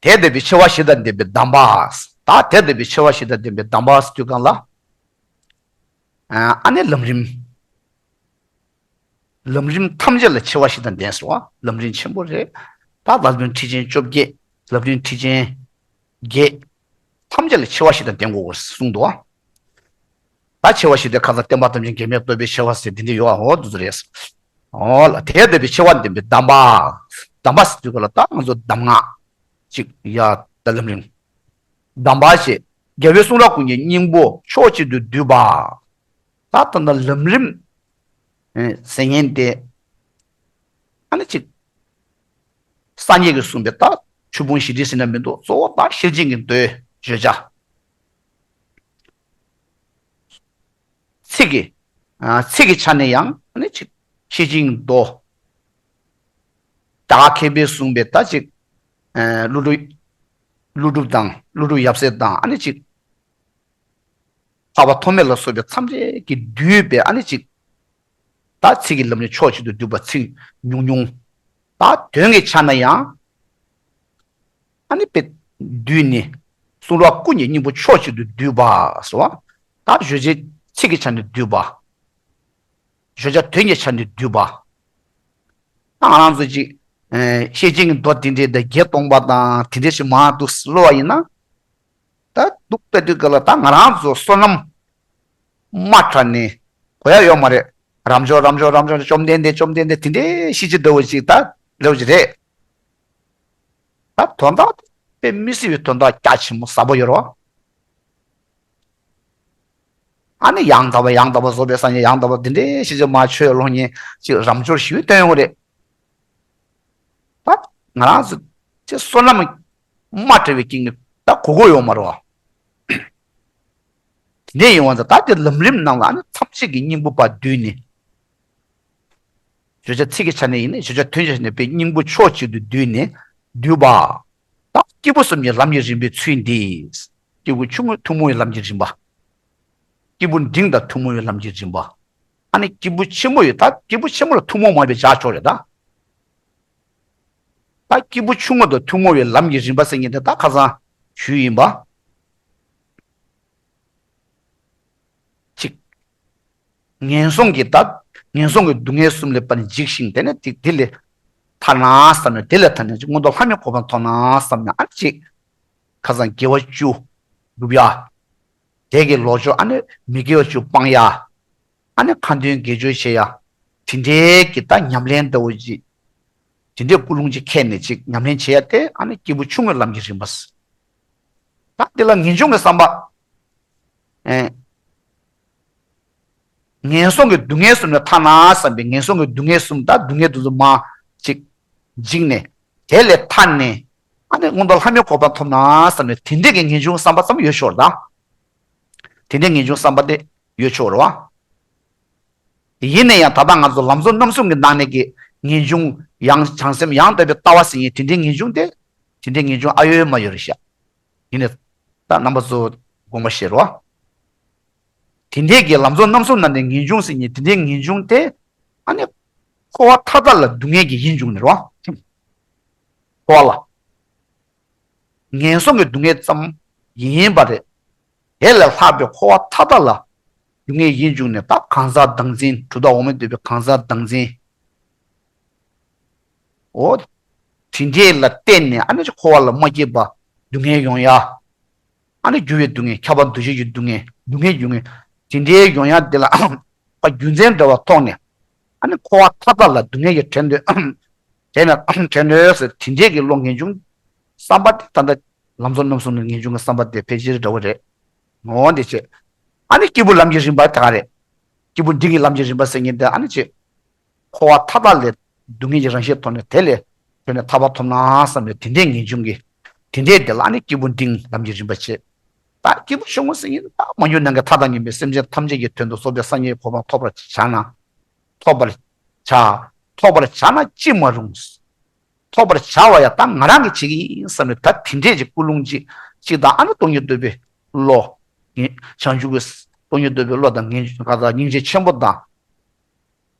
དེ་ལྡན་པའི་ཆེ་བ་བཞི་དང་ལྡན་པའི་གདམས་པ། ད་དེ་ལྡན་པའི་ཆེ་བ་བཞི་དང་ལྡན་པའི་གདམས་པ་ཟེར་དུས་གང་ལ། ཨ་ནི་ལམ་རིམ། ལམ་རིམ་ཐམས་ཅད་ལ་ཆེ་བ་བཞི་དང་ལྡན་ཟེར་བ། ལམ་རིམ་ཆེན་པོ་རེད། ད་ལམ་རིམ་ཁྲིད་ཆེན་བཅོ་བརྒྱད། ལམ་རིམ་ཁྲིད་ཆེན་བརྒྱད། ཐམས་ཅད་ལ་ཆེ་བ་བཞི་དང་ལྡན་དགོས་གསུངས་འདུག། ད་ཆེ་བ་བཞི་དེ་ཁ་སང་བསྟན་པ་ཐམས་ཅད་འགལ་མེད་རྟོགས་པའི་ཆེ་བ་ཟེར་དེ་འདྲ་ཡོད་ཨ། འོ་དེ་ཚོ་རེད། འོ་ལ་དེ་ལྡན་པའི་ཆེ་བ་ལྡན་པའི་གདམས་པ། གདམས་པ་ཟེར་དུས་ག་ལ་ད་ང་ཚོ་གདམས་ངག་ཅིག་ཡ་ད་ལམ་རིམ། གདམས་པ་ཞེས་རྒྱལ་བའི་གསུང་རབ་ཀུན་གྱི་སྙིང་པོ་ཕྱོགས་གཅིག་ཏུ་བསྡུས་པ། ད་ལྟ་ན་ལམ་རིམ་ཟེར་མཁན་དེ་ཨ་ནི་ཅིག་སངས་རྒྱས་ཀྱིས་གསུངས་པའི་ད་ཆོས་ཕུང་བཞི་སྒྲིལ་ཟེར་ན་མི་འདུག། གཙོ་བོ་ད་ཤེར་ཕྱིན་གྱི་མདོའི་བརྗོད་བྱ། ཚིག་གི་ཨ་ཚིག་གི་ཆ་ནས་ཡང་ཨ་ནི་ཅིག་ཤེར་ཕྱིན་གྱི་མདོ། རྒྱ་གར་མཁས་པས་གསུངས་པའི་ད་ཅིག་ཨ་ཀླུ་སྒྲུབ། ཀླུ་སྒྲུབ་དང་ཀླུ་སྒྲུབ་ཡབ་སྲས་དང་ཨ་ནི་ཅིག་འཕགས་པ་ཐོགས་མེད་ལ་སོགས་པའི་ཐམས་ཅད་ཀྱིས་བསྡུས་པའི་ཨ་ནི་ཅིག་ད་ཚིག་གི་ལམ་རིམ་ཕྱོགས་གཅིག་ཏུ་བསྡུས་པ་ཚིག་ཉུང་ཉུང་། ད་དོན་གྱི་ཆ་ན་ཡང་ཨ་ནི་དཔེ་བསྡུས་ནས་གསུང་རབ་ཀུན་གྱི་སྙིང་པོ་ཕྱོགས་གཅིག་ཏུ་བསྡུས་པ་ཟེར་བ། ད་བརྗོད་བྱའི་ཚིག་གི་ཆ་ནས་བསྡུས་པ། བརྗོད་བྱ་དོན་གྱི་ཆ་ནས་བསྡུས་པ། ད་ང་རང་ཚོ་ཅིག་ཨེ་ཤེར་ཕྱིན་གྱི་མདོ་དེ་འདྲའི་ད་བརྒྱད་སྟོང་པ་དང་དེ་འདྲའི་ཞིག་མར་འདུག་ཀློག་པ་ཡིན་ན། ད་འདུག་དཔེ་དུས་ག་ལ་ད་ང་རང་ཚོ་བསོད་ནམས་མ་དྲག་ནས་གོ་ཡ་ཡོད་མ་རེད། རབ་འབྱོར་རབ་འབྱོར་རབ་འབྱོར་བཅོམ་ལྡན་འདས་བཅོམ་ལྡན་འདས་དེ་འདྲའི་ཤེར་ཕྱིན་འདྲ་བོ་ཅིག་ད་འདྲ་བོ་ཅིག་རེད། ད་དོན་དག་དཔེ་མི་སྲིད་པའི་དོན་དག་རྒྱ་ཆེན་པོ་ཟབ་པོ་ཡོད་རེད་བ། ཨ་ནི་ཡང་དག་པ་ཡང་དག་པར་རྫོགས་པའི་སངས་རྒྱས་ཡང་དག་པ་འདི་འདྲའི་ཤེས་བྱ་མ་ཆོས་ཀློག་མཁན་ཅིག་རབ་འབྱོར་ཞིག་བསྟན་ཡོང་གི་རེད། ད་ང་རང་ཚོ་ཅིག་བསོད་ནམས་མ་བྲལ་བའི་རྐྱེན་གྱིས་ད་གོ་གོ་ཡོང་མ་རེད་བ། དེ་འདྲ་ཡིན་བ་ད་ད་དེ་ལམ་རིམ་ནང་ལ་ཨ་ནི་ཐམས་ཅད་ཀྱི་སྙིང་པོ་ཕར་བསྡུས་ནས། བརྗོད་བྱ་ཚིག་གི་ཆ་ནས་ཡིན་ན་བརྗོད་བྱ་དོན་གྱི་ཆ་ནས་དཔེ་སྙིང་པོ་ཕྱོགས་གཅིག་ཏུ་བསྡུས་ནས་བསྡུས་པ། ད་སྐྱེས་བུ་གསུམ་གྱི་ལམ་གྱི་རིམ་པའི་ཚུལ་འདི། སྐྱེས་བུ་ཆུང་ངུ་ཐུན་མོང་བའི་ལམ་གྱི་རིམ་པ། སྐྱེས་བུ་འབྲིང་དང་ཐུན་མོང་བའི་ལམ་གྱི་རིམ་པ། ཨ་ནི་སྐྱེས་བུ་ཆེན་པོ་ཡི་ད་སྐྱེས་བུ་ཆེན་པོ་ལ་ཐུན་མོང་མ་ཡིན་པའི་བྱ་ཆོག་རེད་ད། ད་སྐྱེས་བུ་ཆུང་ངུ་དང་ཐུན་མོང་བའི་ལམ་གྱི་རིམ་པ་ཟེར་མཁན་དེ་ད་ཁ་སང་ཞུས་ཡིན་པ། གཅིག་ངན་སོང་གི་ད། ངན་སོང་གི་སྡུག་བསྔལ་གསུམ་ལས་ཕར་འཇིགས་ཤིང་དེ་ནས་དེ་དེ་ལས་ཐར་ན་བསམ་ནས་དེ་ལས་ཐར་ནས་ཅིག་མངོན་མཐོ་ལྷ་མིའི་གོ་འཕང་ཐོབ་ན་བསམ་ནས་ཨ་ནི་ཅིག་ཁ་སང་དགེ་བ་བཅུ་སྒྲུབ་ཡ། དེ་གི་ལོག་ཕྱོགས་ཨ་ནི་མི་དགེ་བ་བཅུ་སྤང་ཡ། ཨ་ནི་ཁ་འདོན་དགེ་སྦྱོར་བྱེད་ཡ། དེ་འདྲའི་གི་ད་ཉམས་ལེན་ལྟ་བུ་ཅིག་དེ་འདྲའི་ཀུན་སློང་ཅིག་འཁྱེར་ནས་ཅིག་ཉམས་ལེན་བྱེད་ཡ་དེ་ཨ་ནི་སྐྱེས་བུ་ཆུང་ངུའི་ལམ་གྱི་རིམ་པ། ད་འདི་ལ་ངེས་འབྱུང་གི་བསམ་པ། ཨེ། ངན་སོང་གི་སྡུག་བསྔལ་གསུམ་ལས་ཐར་ན་བསམ་པའི་ངན་སོང་གི་སྡུག་བསྔལ་གསུམ་ད་སྡུག་བསྔལ་དེ་ཚོ་མར་ཅིག་འཇིགས་ནས་དེ་ལས་ཐར་ནས་ཨ་ནི་མངོན་མཐོ་ལྷ་མིའི་གོ་འཕང་ཐོབ་ན་བསམ་ནས་དེ་འདྲའི་གི་ངེས་འབྱུང་བསམ་པ་ཙམ་ཡོད་ཆོག་རེད་ད། དེ་འདྲའི་ངེས་འབྱུང་བསམ་པ་དེ་ཡོད་ཆོག་རེད་བ། ཡིན་ན་ཡང་ད་ལྟ་ང་ཚོ་ལམ་གསུམ་རྣམ་གསུམ་གྱི་ནང་ནས་ཀྱི་ངེས་འབྱུང་ཡང་བྱང་སེམས་ཡང་དག་པའི་ལྟ་བ་ཟེར་མཁན་དེ་འདྲའི་ངེས་འབྱུང་དེ། དེ་འདྲའི་ངེས་འབྱུང་ཨ་ཡོད་མ་ཡོད་རེད་ཤག་ཡིན་ནའི་ད་རྣམ་པ་ཚོ་དགོངས་པ་བཞེས་རོགས། དེ་འདྲའི་གི་ལམ་གསུམ་རྣམ་གསུམ་ནང་ནས་ངེས་འབྱུང་ཟེར་མཁན་དེ་འདྲའི་ངེས་འབྱུང་དེ་ཨ་ནི་འཁོར་བ་མཐའ་དག་ལ་སྡུག་བསྔལ་གྱི་ཡིད་འབྱུང་ནི་རེད་བ། འཁོར་བ་ལ། ངན་སོང་གི་སྡུག་བསྔལ་ཙམ་ཡིན་པ་རེད། དེ་ལས་ལྷག་པའི་འཁོར་བ་མཐའ་དག་ལ་སྡུག་བསྔལ་ཡིད་འབྱུང་ནས་ད་གང་ཟག་བདག་འཛིན་གྲུབ་མཐའ་འོག་མིན་འདོད་པའི་གང་ཟག་བདག་འཛིན། འོ། དེ་འདྲས་ལ་བརྟེན་ནས་ཨ་ནི་འཁོར་བ་ལ་མ་སྐྱིད་པ་སྡུག་བསྔལ་ཡོང་ཡ། ཨ་ནི་འགྱུར་བའི་སྡུག་བསྔལ་ཁྱབ་པ་འདུ་བྱེད་ཀྱི་སྡུག་བསྔལ་སྡུག་བསྔལ་འགྱུར་བསྔལ་དེ་འདྲས་ཡོང་ཡ་དེ་ལ་རྒྱུ་མཚན་འདྲ་བ་ཐོག་ནས་ཨ་ནི་འཁོར་བ་མཐའ་དག་ལ་སྡུག་བསྔལ་གྱི་བྲན་དུ་ དེ་ནས་དྲན་ནས་ཟེར་དེ་འདྲས་ཀྱི་བློ་ངེས་འབྱུང་བསམ་པ་དེ་ད་ལྟ་ལམ་གཙོ་རྣམ་གསུམ་ནས་ངེས་འབྱུང་གི་བསམ་པ་དེ་ཕལ་ཆེར་འདྲ་བོ་རེད། འོ་འདི་བྱས། ཨ་ནི་སྐྱེས་བུ་ལམ་གྱི་རིམ་པ་དེ་ག་རེད། སྐྱེས་བུ་འབྲིང་གི་ལམ་གྱི་རིམ་པ་ཟེར་མཁན་དེ་ཨ་ནི་ཅི། འཁོར་བ་མཐའ་དག་ལས་སྡུག་བསྔལ་གྱི་རང་ཞལ་ཐོབ་ནས་དེ་ལས་བྱོན་ནས་ཐར་པ་ཐོབ་ན་བསམ་ནས་དེ་འདྲའི་ངེས་འབྱུང་གི། དེ་འདྲའི་དེ་ལ་ཨ་ནི་སྐྱེས་བུ་འབྲིང་ལམ་གྱི་རིམ་པ་བྱེད། ད་སྐྱེས་བུ་ཆུང་ངུ་ཟེར་མཁན་ད་མ་གྱུར་ནམ་མཁའི་མཐའ་དང་མཉམ་པའི་སེམས་ཅན་ཐམས་ཅད་ཀྱི་དོན་དུ་སོ་པའི་སངས་རྒྱས་གོ་འཕང་ཐོབ་པར་བྱ་ན། ཐོབ་པར་བྱ། ཐོབ་པར་བྱ་ན་ཅི་མ་རུང་། ཐོབ་པར་བྱ་བ་ཡང་ད་ང་རང་གིས་བྱེད་ཀྱི་ཡིན་བསམ་ནས་ད་དེ་འདྲས་ཀྱི་ཀུན་སློང་ཅིག་ཅིག་དང་ཨ་ནི་སྟོང་ཉིད་རྟོགས་པའི་བློ། ངེས་བྱང་ཆུབ་ཀྱི་སྟོང་ཉིད་རྟོགས་པའི་བློ་དང་ངེས་ག་ད་སྙིང་རྗེ་ཆེན་པོ་དང་།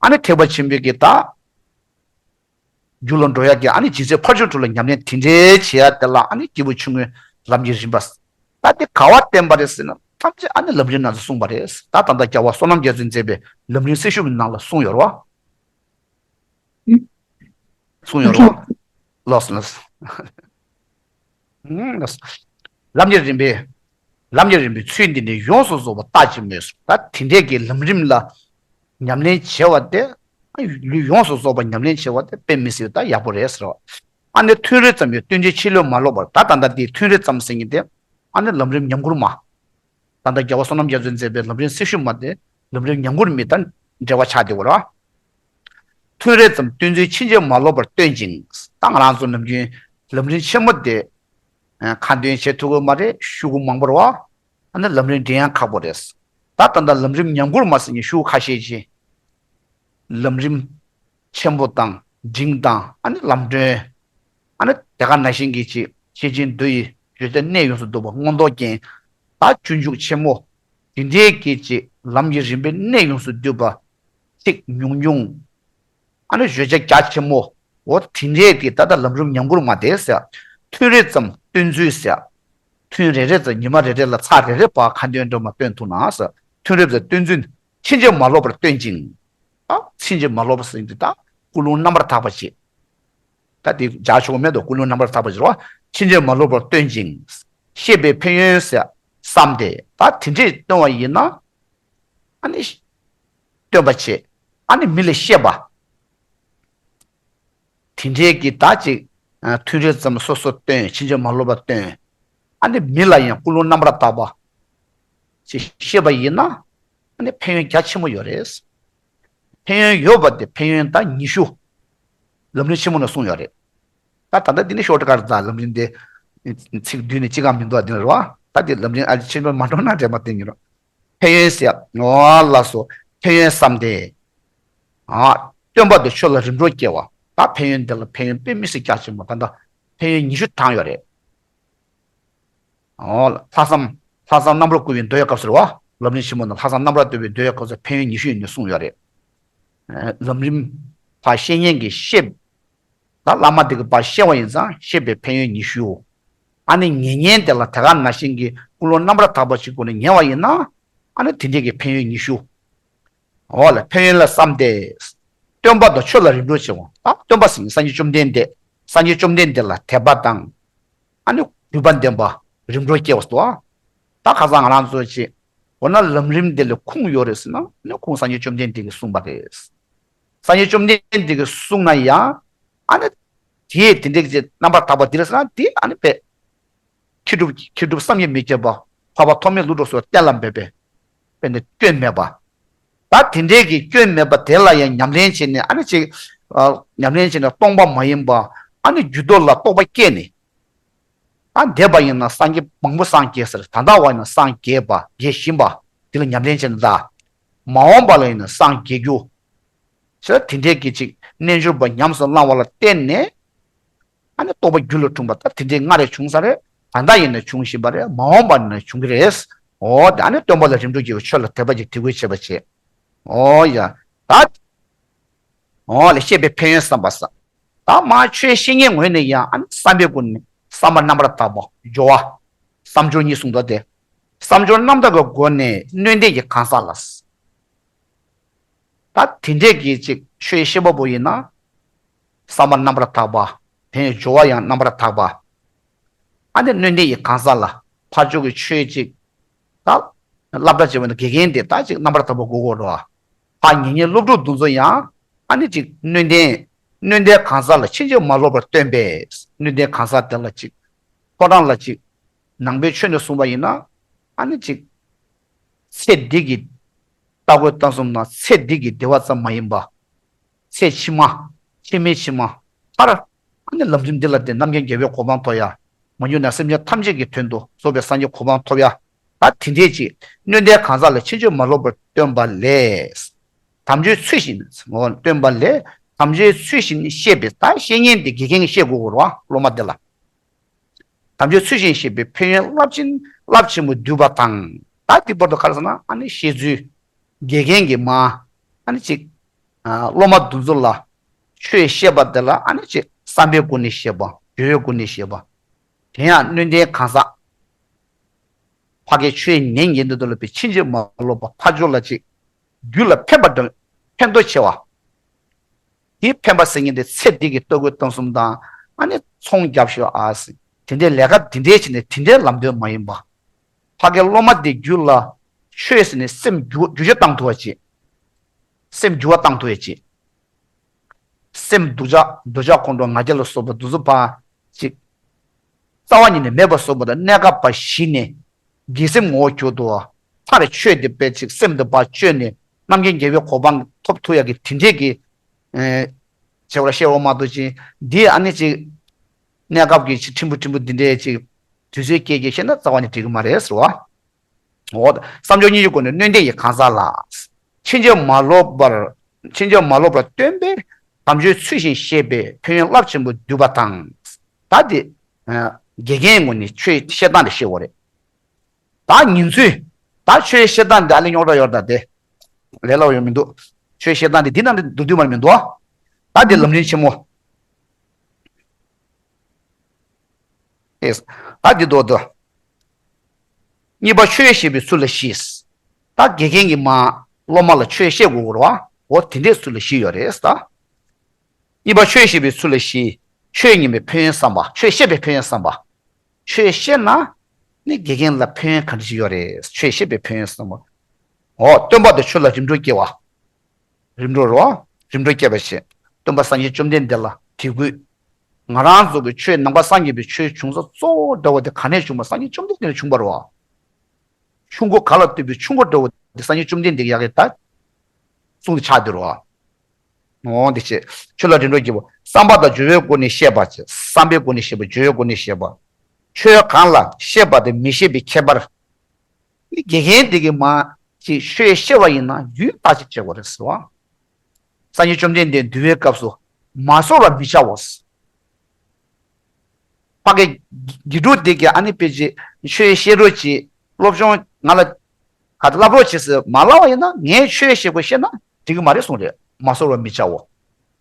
ཨ་ནི་ཐེག་པ་ཆེན་པོའི་གི་ད་རྒྱུ་ལ་འགྲོ་ཡག་གི་ཨ་ནི་ཇི་སྲིད་ཕར་ཕྱིན་དྲུག་ལ་ཉམས་ལེན་དེ་འདྲས་བྱེད་ཡག་དེ་ལ་ཨ་ནི་སྐྱེས་བུ་ཆུང་ངུའི་ལམ་གྱི་རིམ་པ། ད་དེ་ག་བ་བསྟན་པ་རེད་ཟེར་ན་ཐམས་ཅད་ཨ་ནི་ལམ་རིམ་ནང་དུ་གསུངས་པ་རེད། ད་ད་ལྟ་རྒྱལ་བ་བསོད་ནམས་རྒྱ་མཚོས་མཛད་པའི་ལམ་རིམ་གསེར་ཞུན་མའི་ནང་ལ་གསུངས་ཡོད་རེད་བ། གསུངས་ཡོད་རེད་བ། ལགས་སོ་ལགས་སོ། ལམ་གྱི་རིམ་པའི། ལམ་གྱི་རིམ་པའི་ཚུལ་འདི་ནི་ཡོངས་སུ་རྫོགས་པ་ལྟ་ཅི་སྨོས་སོ། ད་དེ་འདྲས་ཀྱི་ལམ་རིམ་ལ་ཉམས་ལེན་བྱེད་པ་དེ། ལུས་ཡོངས་སུ་རྫོགས་པ་ཉམས་ལེན་བྱེད་པ་དེ་དཔེ་མི་སྲིད་ད་ཡག་པོ་རེད་ཟེར་བ། ཨ་ནི་ཐུན་རེ་ཙམ་ཡང་བསྟན་བཅོས་ཕྱིན་ལས་མ་ལོག་པར་ད་ད་ལྟ་འདི་ཐུན་རེ་ཙམ་ཟེར་མཁན་དེ། ཨ་ནི་ལམ་རིམ་ཉམས་མགུར་མ། ད་ལྟ་རྒྱལ་བ་བསོད་ནམས་རྒྱ་མཚོས་མཛད་པའི་ལམ་རིམ་གསེར་ཞུན་མ་དེ་ལམ་རིམ་ཉམས་མགུར་མའི་དང་འབྲེལ་བ་ཆགས་བསྡད་ཡོད་རེད་བ། ཐུན་རེ་ཙམ་བསྟན་བཅོས་ཕྱིན་ཆད་མ་ལོག་པར་སྟོན་ཅིང་། ད་ང་རང་ཚོ་ནམ་རྒྱུན་ལམ་རིམ་ཆེན་མོ་དེ་ཁ་འདོན་བྱེད་ཐུབ་ཀྱི་མ་རེད། ཤོག་གུ་མང་པོ་རེད་བ། ཨ་ནི་ལམ་རིམ་འགྲིམ་ཡང་ཁག་པོ་རེད། ད་ད་ལྟ་ལམ་རིམ་ཉམས་མགུར་མ་ཟེར་མཁན་ཤོག་གུ་ཁ་ཤས་ཤིག་ལམ་རིམ་ཆེན་པོ་དང་འབྲིང་དང་ཨ་ནི་ལམ་སྒྲོན། ཨ་ནི་དེ་ག་ནང་བཞིན་གྱི་ཅིག་ཤེར་ཕྱིན་མདོ་ཡི་བརྗོད་བྱ་གནད་ཡོངས་སུ་བསྡུས་པ་མངོན་རྟོགས་རྒྱན། ད་སྤྱོད་འཇུག་ཆེན་མོ། དེ་འདྲའི་གི་ཅིག་ལམ་གྱི་རིམ་པའི་གནད་ཡོངས་སུ་བསྡུས་པ་ཅིག་ཉུང་ཉུང་། ཨ་ནི་བརྗོད་བྱ་རྒྱ་ཆེན་མོ། འོ་དེ་འདྲའི་གི་ད་ལྟ་ལམ་རིམ་ཉམས་མགུར་མ་དེ་ཟེར། ཐུན་རེ་ཙམ་བསྟན་ཚུལ་ཟེར། ཐུན་རེ་རེ་ཙམ་ཉི་མ་རེ་རེ་ལ་ཚར་རེ་རེ་བར་ཁ་འདོན་སྒྲོལ་མ་སྟོན་ཐུབ་ན་ཟེར། ཐུན་རེ་ཙམ་བསྟན་ཚུལ་ཕྱིན་ཆད་མ་ལོག་པར་སྟོན་ཅིང་། ཨ་ཕྱིན་ཆད་མ་ལོག་པ་ཟེར་དུས་ད་ཀུན་སློང་རྣམ་པར་དག་པ་བྱེད། ད་དེ་བྱ་ཆོག་མེད་དོ། ཀུན་སློང་རྣམ་པར་དག་པ་བྱེད་རོགས། ཕྱིན་ཆད་མ་ལོག་པར་སྟོན་ཅིང་། བཤད་པའི་ཕན་ཡོན་ཟེར་བསམ་སྟེ་ད་དེ་འདྲས་སྟོན་པ་ཡིན་ན། ཨ་ནི། སྟོན་པ་བྱེད། ཨ་ནི་མི་ལ་བཤད་པ། དེ་འདྲའི་གི་ད་ཅིག་ཐུན་རེ་ཙམ་སོ་སོ་སྟོན། ཕྱིན་ཆད་མ་ལོག་པར་སྟོན། ཨ་ནི་མི་ལ་ཡང་ཀུན་སློང་རྣམ་པར་དག་པ་ཅིག་བཤད་པ་ཡིན་ན། ཨ་ནི་ཕན་ཡོན་རྒྱ་ཆེན་པོ་ཡོད་རེད། ཕན་ཡོན་ཡོད་པ་དེ་ཕན་ཡོན་ད་ཉི་ཤུ། ལམ་རིམ་ཆེན་མོ་ནས་གསུངས་ཡོད་རེད། ད་ད་ལྟ་འདི་ནི་ཤོག་ཊི་ཀཊ་ད་ལམ་རིམ་དེ་ཚིག་བསྡུས་ནས་ཅི་གང་མི་འདུག་ཨ་དེ་ནི་རེད་བ། ད་དེ་ལམ་རིམ་ཨ་ཆེན་པོ་མ་འགྲོ་ན་འདྲེ་མ་བསྟན་གྱི་རོགས། ཕན་ཡོན་ཟེར། འོ་ལགས་སོ། ཕན་ཡོན་བསམ་སྟེ། ཨ། སྟོན་པ་དང་ཆོས་ལ་རིམ་གྲོ་སྐྱེ་བ། ད་ཕན་ཡོན་འདི་ལ་ཕན་ཡོན་དཔེ་མི་སྲིད་རྒྱ་ཆེན་པོ་ད་ལྟ་ཕན་ཡོན་ཉི་ཤུ་བགྲངས་ཡོད་རེད། འོ་ལ་ལྷག་བསམ། ལྷག་བསམ་རྣམ་པར་བསྐུལ་བའི་མདོ་ཡི་སྐབས་སུ་རེད་བ། ལམ་རིམ་ཆེན་མོ་ནང་ལྷག་བསམ་རྣམ་པར་བསྐུལ་བའི་མདོ་ཡི་སྐབས་སུ་ཕན་ཡོན་ཉི་ཤུ་ཡོད་ནས་གསུངས་ཡོད་རེད། ལམ་རིམ་ཕར་བཤད་མཁན་གྱིས་བཤད། ད་བླ་མ་དེ་གིས་ཕར་བཤད་པ་ཡིན་ཙང་བཤད་པའི་ཕན་ཡོན་ཉི་ཤུ། ཨ་ནི་ཉན་མཁན་དེ་ལ་དེ་ག་ནང་བཞིན་གྱི་ཀུན་སློང་རྣམ་པར་དག་པ་ཞིག་སྒོ་ནས་ཉན་པ་ཡིན་ན། ཨ་ནི་དེ་འདྲས་ཀྱི་ཕན་ཡོན་ཉི་ཤུ། འོ་ལ་ཕན་ཡོན་ལ་བསམ་སྟེ། སྟོན་པ་དང་ཆོས་ལ་རིམ་གྲོ་བྱེད་པ། ད་སྟོན་པ་ཟེར་མཁན་སངས་རྒྱས་བཅོམ་ལྡན་འདས། སངས་རྒྱས་བཅོམ་ལྡན་འདས་ལ་དད་པ་དང་། ཨ་ནི་གུས་པ་ལྡན་པ་རིམ་གྲོ་སྐྱེ་བ་སོགས། ད་ཁ་སང་ང་རང་ཚོ་ཅིག་འོ་ན་ལམ་རིམ་འདི་ལ་ཁུངས་ཡོད་རེད་ཟེར་ན་ཨ་ནི་ཁུངས་སངས་རྒྱས་བཅོམ་ལྡན་འདས་ཀྱིས་གསུངས་པ་རེད། སངས་རྒྱས་བཅོམ་ལྡན་འདས་ཀྱིས་གསུངས་ན་ཡང་། ཨ་ནི་དེས་དེ་འདྲས་ཀྱི་རྣམ་པར་དག་པ་འདི་རེད་ཟེར་ན་དེ་ཨ་ནི་དཔེ། མཁས་གྲུབ་མཁས་གྲུབ་བསམ་གྱིས་མི་ཁྱབ་པ། འཕགས་པ་ཐོགས་མེད་ཀླུ་སྒྲུབ་སོགས་གཏན་ལ་འབེབས་པའི། དཔེ་འདི་སྐྱོན་མེད་པ། ད་དེ་འདྲས་ཀྱི་སྐྱོན་མེད་པ་དེ་ལ་ཡང་ཉམས་ལེན་བྱས་ནས་ཨ་ནི་ཅིག་ཨ། ཉམས་ལེན་བྱས་ནས་སྟོང་པ་མ་ཡིན་པ། ཨ་ནི་རྒྱུ་མདོ་ལ་རྟོགས་པ་སྐྱེས་ནས། ཨ་འདས་པ་ཡིན་ན་སངས་རྒྱས་མང་པོ་སངས་རྒྱས་ཟེར། ད་ལྟ་བ་ཡིན་ན་སངས་རྒྱས་པ་རྒྱས་བཞིན་པ། དེ་ལ་ཉམས་ལེན་བྱས་ནས་ད། མ་འོངས་པ་ལ་ཡིན་ན་སངས་རྒྱས་རྒྱུ། ཟེར་དེ་འདྲས་ཀྱི་ཅིག་རྣལ་འབྱོར་པ་ཉམས་སུ་བླང་བ་ལ་བརྟེན་ནས། ཨ་ནི་རྟོགས་པ་རྒྱུད་ལ་འཁྲུངས་པ་ད་དེ་འདྲའི་སྔར་ཡང་བྱུང་ས་རེད། ད་ལྟ་ཡིན་ན་འབྱུང་བཞིན་པ་རེད། མ་འོངས་པ་ན་འབྱུང་གི་རེད། འོ་ད་ཨ་ནི་སྟོན་པ་ལ་རིམ་གྲོ་བགྱིས་པའི་ཆོས་ལ་དད་པ་ཅིག་དད་གུས་བྱེད་པ་བྱེད། འོ་ཡ། ད། འོ་ལ་བཤད་པའི་ཕན་ཡོན་བསམ་པ་ས། ད་མ་ཆོས་བཤད་མཁན་ངོས་ནས་ཡང་ཨ་ནི་བསམ་པའི་སྒོ་ནས་བསམ་པ་རྣམ་པར་དག་པ་སྦྱོར་བ། བསམ་སྦྱོར་གཉིས་གསུངས་འདུག་སྟེ། བསམ་སྦྱོར་རྣམ་དག་གི་སྒོ་ནས་སྣོད་ལྡན་གྱི་གང་ཟག་ལ། ད་དེ་འདྲས་ཀྱི་ཅིག་ཆོས་བཤད་པ་པོ་ཡིན་ན། བསམ་པ་རྣམ་པར་དག་པ། དེ་ནས་སྦྱོར་བ་ཡང་རྣམ་པར་དག་པ། ཨ་ནི་སྣོད་ལྡན་གྱི་གང་ཟག་ལ་ཕར་ཕྱོགས་ཀྱི་ཆོས་ཅིག་ད་སློབ་གྲྭ་བྱེད་པ་ན་དགེ་རྒན་དེ་ད་ཅིག་རྣམ་པར་དག་པ་དགོས་ཀྱི་རེད་བ། ཕར་ཉན་མཁན་སློབ་ཕྲུག་དེ་ཚོ་ཡང་ཨ་ནི་ཅིག་སྣོད་ལྡན། སྣོད་ལྡན་གང་ཟག་ལ་ཕྱིན་ཅི་མ་ལོག་པར་སྟོན་པས། སྣོད་ལྡན་གང་ཟག་དེ་ལ་ཅིག་ཁོ་རང་ལ་ཅིག་ནང་པའི་ཆོས་ནས་གསུངས་པ་ཡིན་ན། ཨ་ནི་ཅིག་ཚེ་འདི་གི་ལྟ་སྐོར་ལྟ་གསུམ་དང་ཚེ་འདི་གི་བདེ་བ་ཙམ་མ་ཡིན་པ། ཚེ་ཕྱི་མ། ཕྱི་མའི་ཕྱི་མ། མཐར། ཨ་ནི་ལམ་རིམ་འདི་ལ་བརྟེན་རྣམ་མཁྱེན་རྒྱལ་བའི་གོ་འཕང་ཐོབ་ཡ། མ་གྱུར་ནས་སེམས་ཅན་ཐམས་ཅད་ཀྱི་དོན་དུ་རྫོགས་པའི་སངས་རྒྱས་གོ་འཕང་ཐོབ་ཡ། ད་དེ་འདྲའི་ཅིག་སྣོད་ལྡན་གང་ཟག་ལ་ཕྱིན་ཅི་མ་ལོག་པར་སྟོན་པ་ལས། དམ་ཆོས་ཚུལ་བཞིན་སྟོན་པ་ལས། དམ་ཆོས་ཚུལ་བཞིན་བཤད་པའི་ད་བཤད་མཁན་དེ་དགེ་རྒན་གྱིས་བཤད་དགོས་ཀྱི་རེད་བ། སློབ་མ་དེ་ལ། དམ་ཆོས་ཚུལ་བཞིན་བཤད་པའི་ཕན་ཡོན་རླབས་ཆེན་རླབས་ཆེན་པོ་བསྡུས་པ་དང་། ད་དེ་བར་དུ་ག་རེ་ཟེར་ན། ཨ་ནི་བཤད་ཚུལ། དགེ་རྒན་གྱིས་མ། ཨ་ནི་ཅིག་ཨ། སློབ་མ་དེ་ཚོ་ལ་ཆོས་བཤད་པ་དེ་ལ། ཨ་ནི་ཅིག་བསམ་པའི་སྒོ་ནས་བཤད་པ། བརྗོད་པའི་སྒོ་ནས་བཤད་པ། དེ་ཡང་སྣོད་ལྡན་གང་ཟག་ཕ་གིའི་ཆོས་ཉན་མཁན་དེ་ཚོ་ལ་དཔེ་ཕྱིན་ཅི་མ་ལོག་པ་ཕར་ཕྱོགས་ལ་ཅིག་རྒྱུད་ལ་ཕན་པ་འདྲ། ཕན་ཐོགས་ཆེ་བ། དེ་ཕན་པ་ཟེར་མཁན་དེ་ཚེ་འདི་གི་ལྟ་སྐོར་ལྟ་གསུམ་དང་། ཨ་ནི་ཚོང་རྒྱབ་ཤོག་ཨ་ཟེར། དེ་འདྲའི་ལས་ཀ་དེ་འདྲའི་བྱས་ནས་དེ་འདྲའི་ལམ་སྟོན་མ་ཡིན་པ། ཕ་གིའི་སློབ་མ་དེ་རྒྱུད་ལ་ཆོས་ཟེར་ནས་སེམས་འགྱུར་འགྱུར་བ་བཏང་ཐུབ་པ་བྱེད། སེམས་འགྱུར་བ་བཏང་ཐུབ་པ་བྱེད། སེམས་སྡུག་ཅག་འདོད་ཆགས་ཁོང་ཁྲོ་ང་རྒྱལ་ལ་སོགས་པ་དེ་ཚོ་ཕར་ཅིག་རྩ་བ་ཉིད་ནས་མེད་པ་བཟོ་བ་དང་། གནས་སྐབས་པ་ཞི་ནས་དགེ་སེམས་ངོ་བོ་གྱུར་ཏོ། མཐར་ཆོས་དེ་དཔེ་ཅིག་སེམས་དེ་ཕར་བཅོས་ནས་རྣམ་མཁྱེན་རྒྱལ་བའི་གོ་འཕང་ཐོབ་ཐུབ་ཡག་གི་དེ་འདྲས་ཀྱི། ཨེ། བྱེད་པར་བཤད་པ་མ་གཏོགས་ཅིག་འདི་ཨ་ནི་ཅིག་གནས་སྐབས་ཀྱི་ཅིག་ཕྲན་བུ་ཕྲན་བུ་འདི་འདྲས་ཅིག་དུས་ཚོད་སྐྱེལ་སྐྱེལ་བཤད་ན་རྩ་བ་ནས་འགྲིག་གི་མ་རེད་ཟེར་བ། འོ། བསམ་སྦྱོར་གཉིས་ཀྱི་སྒོ་ནས་སྣོད་ལྡན་གྱི་གང་ཟག་ལ། ཕྱིན་ཅི་མ་ལོག་པར། ཕྱིན་ཅི་མ་ལོག་པར་སྟོན་པའི་དམ་ཆོས་ཚུལ་བཞིན་བཤད་པའི་ཕན་ཡོན་རླབས་ཆེན་པོ་བསྡུས་པ་དང་། ད་དེ། ཨ། དགེ་རྒན་ངོས་ནས་ཆོས་བཤད་སྟངས་དེ་བཤད་དགོས་རེད། ད་ཉིན་ཚུལ། ད་ཆོས་བཤད་སྟངས་འདི་ཨ་ལས་རྙོག་དྲ་ཡོད་རེད། ད་དེ་ལས་སླ་པོ་ཡོད་མི་འདུག་ཆོས་བཤད་སྟངས་འདི་འདི་ནང་དུ་འདུག་དུས་མར་མི་འདུག་ད་འདི་ལམ་རིམ་ཆེན་མོ། ཨེས། ད་འདི་འདུག་འདུག་གཉིས་པ་ཆོས་བཤད་པའི་ཚུལ་ལ་བཞི། ད་དགེ་རྒན་གྱིས་མར་སློབ་མ་ལ་ཆོས་བཤད་དགོས་ཀྱི་རེད་བ། འོ་དེ་འདྲའི་ཚུལ་ལ་བཞི་ཡོད་རེད་ད། གཉིས་པ་ཆོས་བཤད་པའི་ཚུལ་ལ་བཞི། ཆོས་ཉན་པའི་ཕན་ཡོན་བསམ་པ། ཆོས་བཤད་པའི་ཕན་ཡོན་བསམ་པ། ཆོས་བཤད་ན་ནི་དགེ་རྒན་ལ་ཕན་ཡོན་ག་འདྲ་ཞིག་ཡོད་རེད། ཆོས་བཤད་པའི་ཕན་ཡོན་བསམ་པ། འོ། སྟོན་པ་དང་ཆོས་ལ་རིམ་གྲོ་སྐྱེ་བ། རིམ་གྲོ་རོ། རིམ་གྲོ་སྐྱེ་བ་བྱེད། སྟོན་པ་སངས་རྒྱས་བཅོམ་ལྡན་འདས་ལ་དད་གུས། ང་རང་ཚོ་གི་ཆོས་ནང་པ་སངས་རྒྱས་པའི་ཆོས་བྱུང་ས་གཙོ་བོ་འདྲ་བོ་དེ་ག་ནས་བྱུང་བ། སངས་རྒྱས་བཅོམ་ལྡན་འདས་ནས་བྱུང་བ་རེད་བ། ཆུ་མགོ་ག་ལ་བཏུད་པའི་ཆུ་མགོ་འདྲ་བོ་དེ་སངས་རྒྱས་བཅོམ་ལྡན་འདས་ཀྱི་ཡ་གི་ད་གསུང་དེ་ཆགས་བསྡད་རེད་བ། འོ་འདི་བྱེད། ཆོས་ལ་རིམ་གྲོ་སྐྱེ་བ། བསམ་པ་དང་སྦྱོར་བའི་སྒོ་ནས་བཤད་པ་བྱེད། བསམ་པའི་སྒོ་ནས་བཤད་པ། སྦྱོར་བའི་སྒོ་ནས་བཤད་པ། ཆོས་གང་ལ་བཤད་པ་དང་མི་བཤད་པའི་ཁྱད་པར། དགེ་རྒན་དེ་གིས་མར་ཅིག་ཆོས་བཤད་པ་ཡིན་ན་ཡུན་བརྟག་དཔྱད་བྱེད་དགོས་རེད་ཟེར་བ། སངས་རྒྱས་བཅོམ་ལྡན་འདས་འདུལ་བའི་སྐབས་སུ་མ་གསོལ་བར་མི་བྱའོ། ཕ་གི་དགེ་ཕྲུག་དེ་གིས་ཨ་ནི་དཔེ་ཅིག་ཆོས་བཤད་རོགས་གྱིས། སློབ་སྦྱོང་ང་ལ་ག་ཚོད་བསླབ་རོགས་བྱེད་ཟེར་མ་ལབ་པ་ཡིན་ན། ངས་ཆོས་བཤད་དགོས་བཤད་ན་འགྲིག་གི་མ་རེད་གསུངས་རེད། མ་གསོལ་བར་མི་བྱའོ།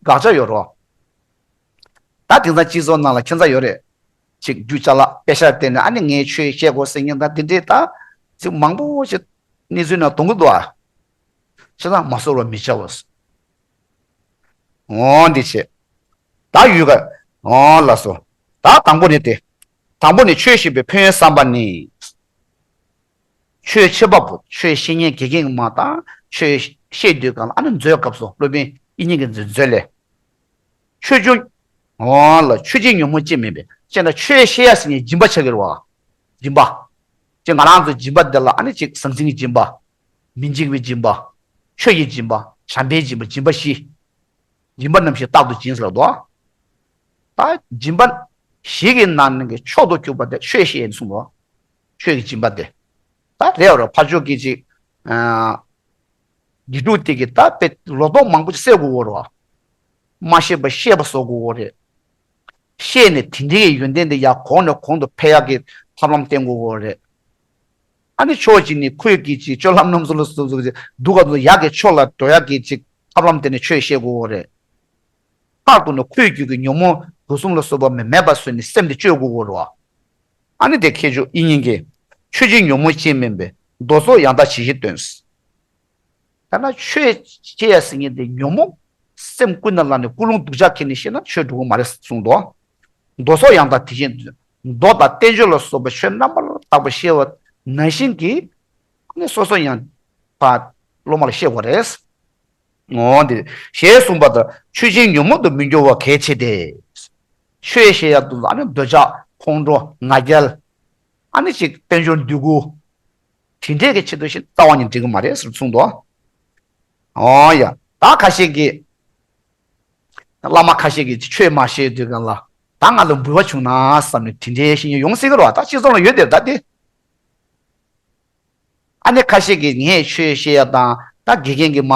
དགག་བྱ་ཡོད་རོགས། ད་དེང་སང་སྤྱི་ཚོགས་ནང་ལ་ཁྱད་མཚར་ཡོད་རེད། ཅིག་རྒྱུ་ཅ་ལག་དཔེ་ཆ་བསྟན་ནས་ཨ་ནི་ངས་ཆོས་བཤད་དགོས་ཟེར་མཁན་དང་དེ་འདྲས་ད་ཅིག་མང་པོ་ཞིག་གནས་ཚུལ་ནང་མཐོང་གི་འདུག་ཨ། བྱས་ཙང་མ་གསོལ་བར་མི་བྱའོ། འོ་འདི་བྱེད། ད་ཡུལ་ག་འོ་ལགས་སོ། ད་དང་པོ་ནི་དེ། དང་པོ་ནི་ཆོས་བཤད་པའི་ཕན་ཡོན་བསམ་པ་ནི། ཆོས་བཤད་པ་པོ། ཆོས་བཤད་མཁན་དགེ་རྒན་མ་དང་ཆོས་བཤད་དུས་གང་ལ་ཨ་ནི་མཛོད་སྐབས་སུ་སློབ་དཔོན་དབྱིག་གཉེན་གྱི་མཛོད་ལས། ཆོས་ཆུང་། འོ་ལ་ཆོས་བྱེད་ཉོན་མོངས་ཅན་མིན་པས། ཅེ་ན་ཆོས་བཤད་ཡ་ཟེར་ནས་སྦྱིན་པ་ཆགས་ཀྱི་རེད་བ། སྦྱིན་པ། ཅེ་ང་རང་ཚོ་སྦྱིན་པ་འདི་ལ་ཨ་ནི་ཅིག་ཟང་ཟིང་གི་སྦྱིན་པ། མི་འཇིགས་པའི་སྦྱིན་པ། ཆོས་ཀྱི་སྦྱིན་པ། བྱམས་པའི་སྦྱིན་པ། སྦྱིན་པ་བཞི། སྦྱིན་པ་རྣམ་བཞི་རྟག་ཏུ་སྦྱིན་ཟེར་ལབ་འདུག་བ། ད་སྦྱིན་པ་བཞི་གི་ནང་ནས་ཀྱི་མཆོག་ཏུ་གྱུར་པ་དེ་ཆོས་བཤད་ཡིན་གསུངས་པ། ཆོས་ཀྱི་སྦྱིན་པ་དེ། ད་རེད་བ་རེད། ཕར་ཕྱོགས་ཀྱི་ཅིག་ཨ། དགེ་ཕྲུག་དེ་གིས་ད་དཔེ་ལོ་ཏོག་མང་པོ་ཅིག་བསད་དགོས་ཀྱི་རེད་བ། མ་ཤེས་པ་ཤེས་པ་བཟོ་དགོས་ཀྱི་རེད། ཤེས་ནས་དེ་འདྲའི་ཡོན་ཏན་དེ་ཡར་གོང་ནས་གོང་དུ་འཕེལ་ཡག་གི་ཐབས་ལམ་བསྟེན་དགོས་ཀྱི་རེད། ཨ་ནི་ཕྱོགས་གཅིག་ནས་ཁོས་ཀྱིས་ཅིག་སྤྱོད་ལམ་སྣ་ཚོགས་ལ་སོགས་པ་ཅིག་སྡུག་ག་ཚོད་ཡག་གི་ཕྱོགས་ལ་འགྲོ་ཡག་གི་ཅིག་ཐབས་ལམ་དེ་ནས་ཆོས་བཤད་དགོས་ཀྱི་རེད། ལྷག་ཏུ་ནི་ཁོས་ཀྱིས་ཀྱི་ཉོན་མོངས་དུག་གསུམ་ལ་སོགས་པ་མེད་པ་བཟོས་ནས་སེམས་དེ་བཅོས་དགོས་ཀྱི་རེད་བ། ཨ་ནི་དེ་མཁས་མཆོག་དབྱིག་གཉེན་གྱིས། ཆོས་བྱེད་ཉོན་མོངས་ཅན་མིན་པས། མདོ་སོགས་ཡང་དག་ཇི་བཞིན་སྟོན། ད་ན་ཆོས་བཤད་ཡ་ཟེར་མཁན་དེ་ཉོན་མོངས་སེམས་ཀུན་ནས་བསླངས་ནས་ཀུན་སློང་སྡུག་ཅག་འཁྱེར་ནས་བཤད་ན་ཆོས་འགྲོ་གི་མ་རེད་གསུངས་འདུག་མདོ་སོགས་ཡང་དག་དེ་བཞིན་དུ། མདོ་དང་བསྟན་བཅོས་ལ་སོགས་པ་ཆོས་རྣམ་པར་དག་པ་བཤད་པ་ནང་བཞིན་གྱི། ཨ་ནི་སོ་སོ་ཡང་ཕར་སློབ་མ་ལ་བཤད་དགོས་རེད། འོ་དེ། ཞེས་གསུངས་པ་ལྟར་ཆོས་ཅན་ཉོན་མོངས་དུ་མི་འགྱུར་བ་གལ་ཆེ་སྟེ། ཆོས་བཤད་ཡག་ཏུ་ཨ་ནི་འདོད་ཆགས་ཁོང་ཁྲོ་ང་རྒྱལ། ཨ་ནི་ཅིག་དཔལ་འབྱོར་འདོད་རྒུ། དེ་འདྲས་ཀྱི་ཆེད་དུ་ཞིག་རྩ་བ་ནས་འགྲིག་གི་མ་རེད་ཟེར་གསུངས་འདུག་འོ་ཡ། ད་ཁ་ཤས་ཀྱིས། བླ་མ་ཁ་ཤས་ཀྱིས་ཆོས་མ་བཤད་དུས་གང་ལ། ད་ང་ལ་འབུལ་བ་བྱུང་ན་བསམ་ནས་དེ་འདྲའི་བཤད་མཁན་ཡོང་སྲིད་ཀྱི་རེད་བ། ད་སྤྱི་ཚོགས་ལ་ཡོད་དེ་ད་དེ། ཨ་ནི་ཁ་ཤས་ཀྱིས་ངས་ཆོས་བཤད་ཡ་དང་ད་དགེ་རྒན་གྱིས་མ་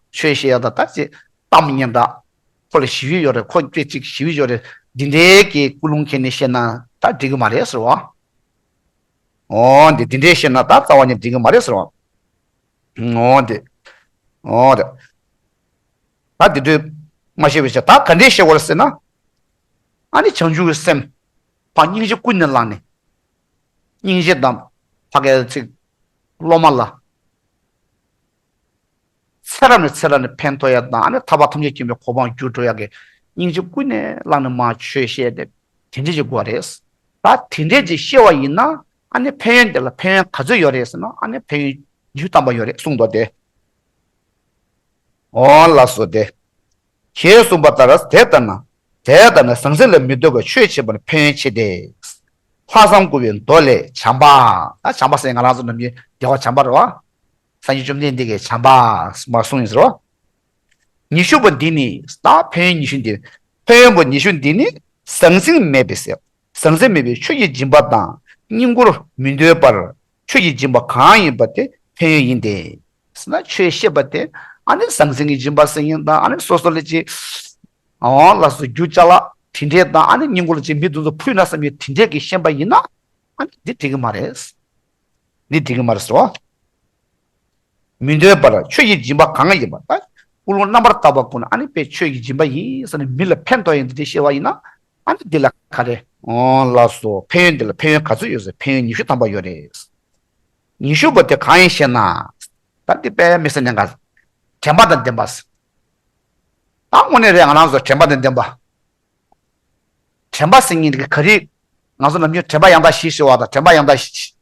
ཆོས་བཤད་ཡ་དང་ད་ཅི་གཏམ་སྙན་གྲགས། ཁོ་ལ་ཞི་བའི་ཡོད་རེད། ཁོ་སྐད་ཅིག་ཞི་བའི་ཡོད་རེད། འདི་འདྲའི་གི་ཀུན་སློང་འཁྱེར་ནས་བཤད་ན་ད་འགྲིག་གི་མ་རེད་ཟེར་བ། འོ་འདི་འདི་འདྲའི་བཤད་ན་ད་རྩ་བ་ནས་འགྲིག་གི་མ་རེད་ཟེར་བ། འོ་འདི། འོ་འདི། ད་འདི་འདྲའི་མ་བཤད་པའི་ཆ་ད་ག་འདྲའི་བཤད་དགོས་རེད་ཟེར་ན། ཨ་ནི་བྱང་ཆུབ་ཀྱི་སེམས། ཕར་སྙིང་རྗེ་ཀུན་ནས་བསླངས་ནས། སྙིང་རྗེ་དང་ཕ་གའི་ཚིག་སློབ་མ་ལ། ཚེ་རབས་ནས་ཚེ་རབས་ནས་ཕན་ཐོགས་ཡ་དང་ཨ་ནི་ཐར་པ་ཐམས་ཅད་མཁྱེན་པའི་གོ་འཕང་རྒྱུ་འགྲོ་ཡ་གི་སྙིང་རྗེ་ཀུན་ནས་བསླངས་ནས་མར་ཆོས་བཤད་དེ་དེ་འདྲ་ཅིག་དགོས་རེད། ད་དེ་འདྲ་ཅིག་བཤད་པ་ཡིན་ན་ཨ་ནི་ཕན་ཡོན་དེ་ལ་ཕན་ཡོན་ག་ཚོད་ཡོད་རེད་ཟེར་ན་ཨ་ནི་ཕན་ཡོན་ཉི་ཤུ་ཐམ་པ་ཡོད་རེད་གསུངས་འདུག་སྟེ། འོ་ལགས་སོ་དེ། ཞེས་གསུངས་པ་ལྟར་དེ་ལྟར་ན། དེ་ལྟར་ན་ཟང་ཟིང་ལ་མི་སྡོད་པར་ཆོས་བྱེད་པར་ཕན་ཡོན་ཆེ་སྟེ། ལྷག་བསམ་བསྐུལ་བའི་མདོ་ལས་བྱམས་པ། ད་བྱམས་པ་ཟེར་ང་རང་ཚོ་ནམ་རྒྱུན་རྒྱལ་བ་བྱམས་པ་རེད་བ། སངས་རྒྱས་བཅོམ་ལྡན་འདས་ཀྱིས་བྱམས་པ་མར་གསུངས་ཡིན་ཟེར་བ། ཉི་ཤུ་པོ་འདི་ནི་ད་ཕན་ཡོན་ཉི་ཤུ་འདི། ཕན་ཡོན་པོ་ཉི་ཤུ་འདི་ནི་ཟང་ཟིང་མེད་པའི་ཟེར། ཟང་ཟིང་མེད་པའི་ཆོས་ཀྱི་སྦྱིན་པ་དང་བསྙེན་བཀུར་མི་འདོད་པར་ཆོས་ཀྱི་སྦྱིན་པ་གང་ཡིན་པ་དེ་ཕན་ཡོན་ཡིན་ཏེ། ཟེར་ན་ཆོས་བཤད་པ་དེ་ཨ་ནི་ཟང་ཟིང་གི་སྦྱིན་པ་ཟེར་ཡིན་དང་ཨ་ནི་སོ་སོ་ལ་ཅིག་འོ་ལགས་སོ་རྒྱུ་ཅ་ལག་དེ་འདྲས་དང་ཨ་ནི་བསྙེན་བཀུར་ལ་ཅིག་མི་དེ་ཚོ་ཕུལ་ན་བསམ་ཡས་དེ་འདྲས་ཀྱི་ཤེས་པ་ཡིན་ན་ཨ་ནི་འདི་འགྲིག་གི་མ་རེད། འདི་འགྲིག་གི་མ་རེད་ཟེར་བ། མི་འདོད་པར་ཆོས་ཀྱི་སྦྱིན་པ་གང་ཡིན་པ་ད་ཀུན་སློང་རྣམ་པར་དག་པ་ཀུན་ཨ་ནི་དཔེ་ཆོས་ཀྱི་སྦྱིན་པ་ཡིན་ཟེར་ནས་མི་ལ་ཕན་ཐོགས་ཡིན་འདི་འདྲས་བཤད་པ་ཡིན་ན་ཨ་ནི་འདི་ལ་ག་རེ། འོ་ལགས་སོ་ཕན་ཡོན་འདི་ལ་ཕན་ཡོན་ག་ཚོད་ཡོད་ཟེར་ཕན་ཡོན་ཉི་ཤུ་ཐམ་པ་ཡོད་རེད། ཉི་ཤུ་པོ་དེ་གང་ཡིན་ཞེ་ན། ད་འདི་དཔེ་མི་སྲིད་ནས་འགལ། དྲན་པ་དང་ལྡན་པ། ད་དངོས་གནས་རེད་ང་རང་ཚོ་དྲན་པ་དང་ལྡན་པ། དྲན་པ་ཟེར་མཁན་དེ་ག་རེ། ང་ཚོ་ནམ་རྒྱུན་དྲན་པ་ཡང་དག་བཞི་ཞེས་པ་དང་དྲན་པ་ཡང་དག་བཞི།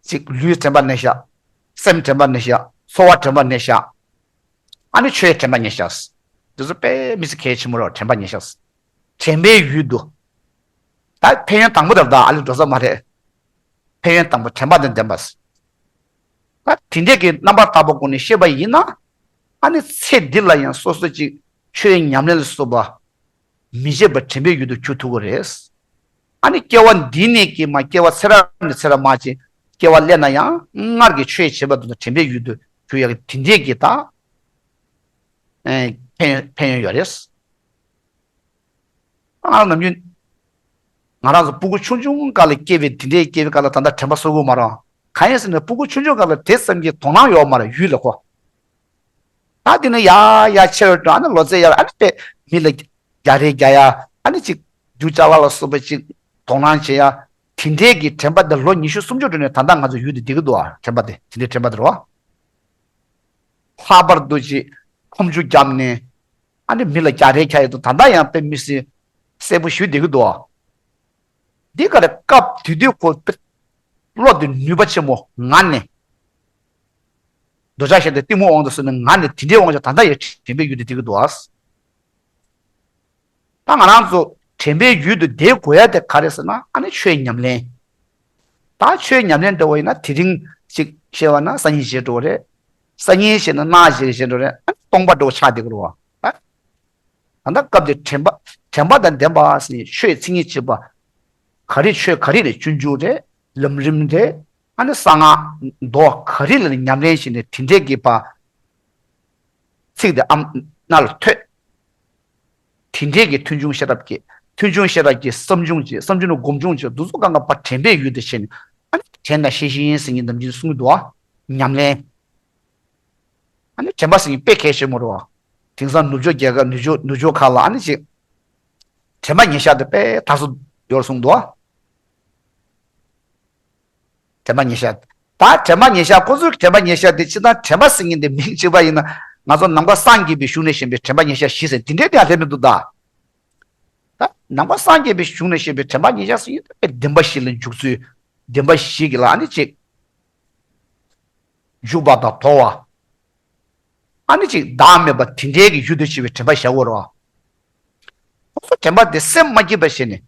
གཅིག་ལུས་དྲན་པ་གནས་བཞག་སེམས་དྲན་པ་གནས་བཞག་ཚོར་བ་དྲན་པ་གནས་བཞག་ཨ་ནི་ཆོས་དྲན་པ་གནས་བཞག་འདི་ཚོ་དཔེ་མི་སྲིད་གལ་ཆེན་པོ་རེད་དྲན་པ་གནས་བཞག་དྲན་པའི་ཡུལ་དུ། ད་ཕན་ཡོན་དང་པོ་དེ་ལ་ད་ཨ་ལི་འགྲོ་ས་མ་རེད། ཕན་ཡོན་དང་པོ་དྲན་པ་དང་ལྡན་པ། ད་དེ་འདྲས་ཀྱི་རྣམ་པར་དག་པ་སྒོ་ནས་བཤད་པ་ཡིན་ན། ཨ་ནི་ཚེ་འདི་ལ་ཡང་སོ་སོ་ཅིག་ཆོས་ཉམས་ལེན་ལ་སོགས་པ། མི་བྱེད་པར་དྲན་པའི་ཡུལ་དུ་གྱུར་ཐུབ་ཀྱི་རེད། ཨ་ནི་སྐྱེ་བ་འདི་ནས་ཀྱི་མ་སྐྱེ་བ་ཚེ་རབས་ནས་ཚེ་རབས་མ་ཅིག་སྐྱེ་བ་སླེབས་ན་ཡང་སྔར་གྱི་ཆོས་བྱེད་པ་དེ་དང་དྲན་པའི་ཡུལ་དུ་གྱུར་ཡག་གི་དེ་འདྲས་ཀྱི་ད། ཨེ་ཕན་ཕན་ཡོན་ཡོད་རེད། ང་རང་ནམ་རྒྱུན། ང་རང་ཚོ་སྤུ་གུ་ཆུང་ཆུང་སྐབས་ལ་སྐྱེས་པའི་དེ་འདྲའི་སྐྱེས་པའི་སྐབས་ལ་ད་ལྟ་དྲན་པ་གསོ་དགོས་མ་རེད། གང་ཡིན་ཟེར་ན་སྤུ་གུ་ཆུང་ཆུང་སྐབས་ལ་དེ་ཙམ་གྱི་དོ་སྣང་ཡོད་མ་རེད་ཡུལ་ལ་ཁོ། ད་དེ་ནས་ཡར་ཡར་ཆེ་རུ་འགྲོ་ཨ་ནི་ལོ་ཚད་ཡར་ཨ་ནི་དཔེ་མི་ལ་རྒྱག་རེས་རྒྱག་ཡ་ཨ་ནི་ཅིག་རྒྱུ་ཅ་ལག་ལ་སོགས་པ་ཅིག་དོ་སྣང་བྱེད་ཡ། དེ་འདྲའི་གི་དྲན་པ་དེ་ལོ་ཉི་ཤུ་སུམ་ཅུ་འགྲོ་ནས་ད་ལྟ་ང་ཚོ་ཡུལ་དུ་བསྡད་ཀྱི་འདུག་ཨ་དྲན་པ་དེ་དེ་འདྲའི་དྲན་པ་དེ་རེད་བ། ལྷག་པར་དུ་ཅིག་ཁོམ་ཆུ་བརྒྱབ་ནས། ཨ་ནི་མི་ལ་རྒྱག་རེས་རྒྱག་ཡོད་དུས་ད་ལྟ་ཡང་དཔེ་མི་སྲིད་གསལ་པོ་ཞུ་བསྡད་ཀྱི་འདུག་འདི་ག་རེ་སྐབས་དེ་དུས་ཁོ་དཔེ་བློ་དེ་ནུས་པ་ཆེན་པོ་ངང་ནས། འདོད་ཆགས་ཞེ་སྡང་གཏི་མུག་དབང་དུ་སོང་ནས་ངང་ནས་དེ་འདྲའི་དབང་ཆ་ད་ལྟ་ཡང་དྲན་པའི་ཡུལ་དུ་བསྡད་ཀྱི་འདུག་ད་ང་རང་ཚོ་དྲན་པའི་ཡུལ་དུ་བསྡད་དགོས་ཡ་དེ་ག་རེ་ཟེར་ན་ཨ་ནི་ཆོས་ཉམས་ལེན། ད་ཆོས་ཉམས་ལེན་འདྲ་བོ་ཡིན་ན་དེ་རིང་ཅིག་བཤད་པ་ན་སང་ཉིན་བྱེད་འགྲོ་རེད། སང་ཉིན་བྱས་ན་གནངས་བྱེད་བྱེད་འགྲོ་རེད་ཨ་ནི་སྟོང་པ་འདྲ་བོ་ཆགས་བསྡད་ཀྱི་རེད་བ། ད་ད་ལྟ་སྐབས་དེ་དྲན་པ་དྲན་པ་དང་ལྡན་པ་ཟེར་ནས་ཆོས་མཚན་ཉིད་བྱེད་པ། ག་རེ་ཆོས་ག་རེ་རེད་སྤྱོད་འཇུག་རེད་ལམ་རིམ་རེད། ཨ་ནི་གསང་སྔགས་མདོ་ག་རེ་ལ་ཉམས་ལེན་བྱས་ནས་དེ་འདྲས་ཀྱི་བ། ཚིག་དེ་ཨམ་སྣ་ལ་ཐོས། དེ་འདྲས་ཀྱི་མཐུན་འབྱུང་ཤེས་རབ་ཀྱི་མཐུན་འབྱུང་ཤེས་རབ་ཀྱི་བསམ་བྱུང་བྱེད་བསམ་བྱུང་ནི་སྒོམ་བྱུང་བྱེད་འདུ་ཚོགས་གང་ག་པ་དྲན་པའི་ཡུལ་དུ་བྱས་ནས་ཨ་ནི་དྲན་དང་ཤེས་བཞིན་ཟེར་མཁན་ནམ་རྒྱུན་གསུང་གི་འདུག་ཨ། ཉམས་ལེན། ཨ་ནི་དྲན་པ་ཟེར་མཁན་དཔེ་གལ་ཆེན་པོ་རེད་བ། དེང་སང་ནུབ་ཕྱོགས་རྒྱལ་ཁབ་ནུབ་ཕྱོགས་ནུབ་ཕྱོགས་ཁག་ལ་ཨ་ནི་ཅིག་དྲན་པ་ཉེར་བཞག་དེ་དཔེ་དར་སྲོལ་ཡོད་གསུངས་འདུག་ཨ། དྲན་པ་ཉེར་བཞག་ད་དྲན་པ་ཉེར་བཞག་ཁོ་ཚོའི་དྲན་པ་ཉེར་བཞག་དེ་ཅི་ལྟར་དྲན་པ་ཟེར་མཁན་དེ་མིང་གཅིག་པ་ཡིན་ན་ང་ཚོ་ནམ་མཁའ་སངས་རྒྱས་པའི་གཞུང་ནས་བཤད་པའི་དྲན་པ་ཉེར་བཞག་བཞི་ཟེར་དེ་འདྲའི་དེ་ཡང་སླེབས་མི་འདུག་ད། ད་ནམ་མཁའ་སངས་རྒྱས་པའི་གཞུང་ནས་བཤད་པའི་དྲན་པ་ཉེར་བཞག་ཟེར་མཁན་དེ་བདེན་པ་བཞི་ལ་འཇུག་ཚུལ། བདེན་པ་བཞི་གི་ལ་ཨ་ནི་གཅིག་འཇུག་པ་དང་དོར་བ། ཨ་ནི་ཅིག་བདག་མེད་པ་དེ་འདྲའི་གི་ཡུལ་དུ་བྱེད་པའི་དྲན་པ་བཞག་དགོས་རེད་བ། སོ་སོ་དྲན་པ་དེ་སེམས་མ་སྐྱིད་པ་བྱས་ནས།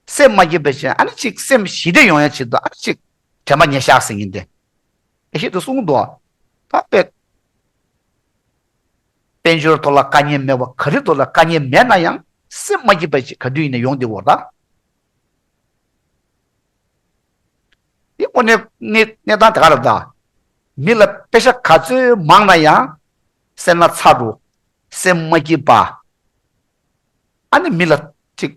སེམས་མ་སྐྱིད་པ་བྱས་ནས་ཨ་ནི་ཅིག་སེམས་ཞི་བདེ་ཡོང་ཡ་ཆེད་དུ་ཨ་ནི་ཅིག་དྲན་པ་ཉེར་བཞག་ཟེར་མཁན་དེ། ཡེ་ཤེས་དུ་གསུངས་འདུག་ད་དཔེ། དཔལ་འབྱོར་ཐོག་ལ་དཀའ་ངལ་མེད་པ་ག་རེ་ཐོག་ལ་དཀའ་ངལ་མེད་ན་ཡང་སེམས་མ་སྐྱིད་པ་ཅིག་ག་དུས་ཡིན་ན་ཡོང་བསྡད་ཡོད་རེད་ད། འདི་དངོས་གནས་གནས་གནས་སྟངས་དེ་ག་རེ་ད། མི་ལ་པེ་ཤ་ག་ཚོད་མང་ན་ཡང་སེམས་ན་ཚ་འགྲོ། སེམས་མ་སྐྱིད་པ། ཨ་ནི་མི་ལ་ཅིག་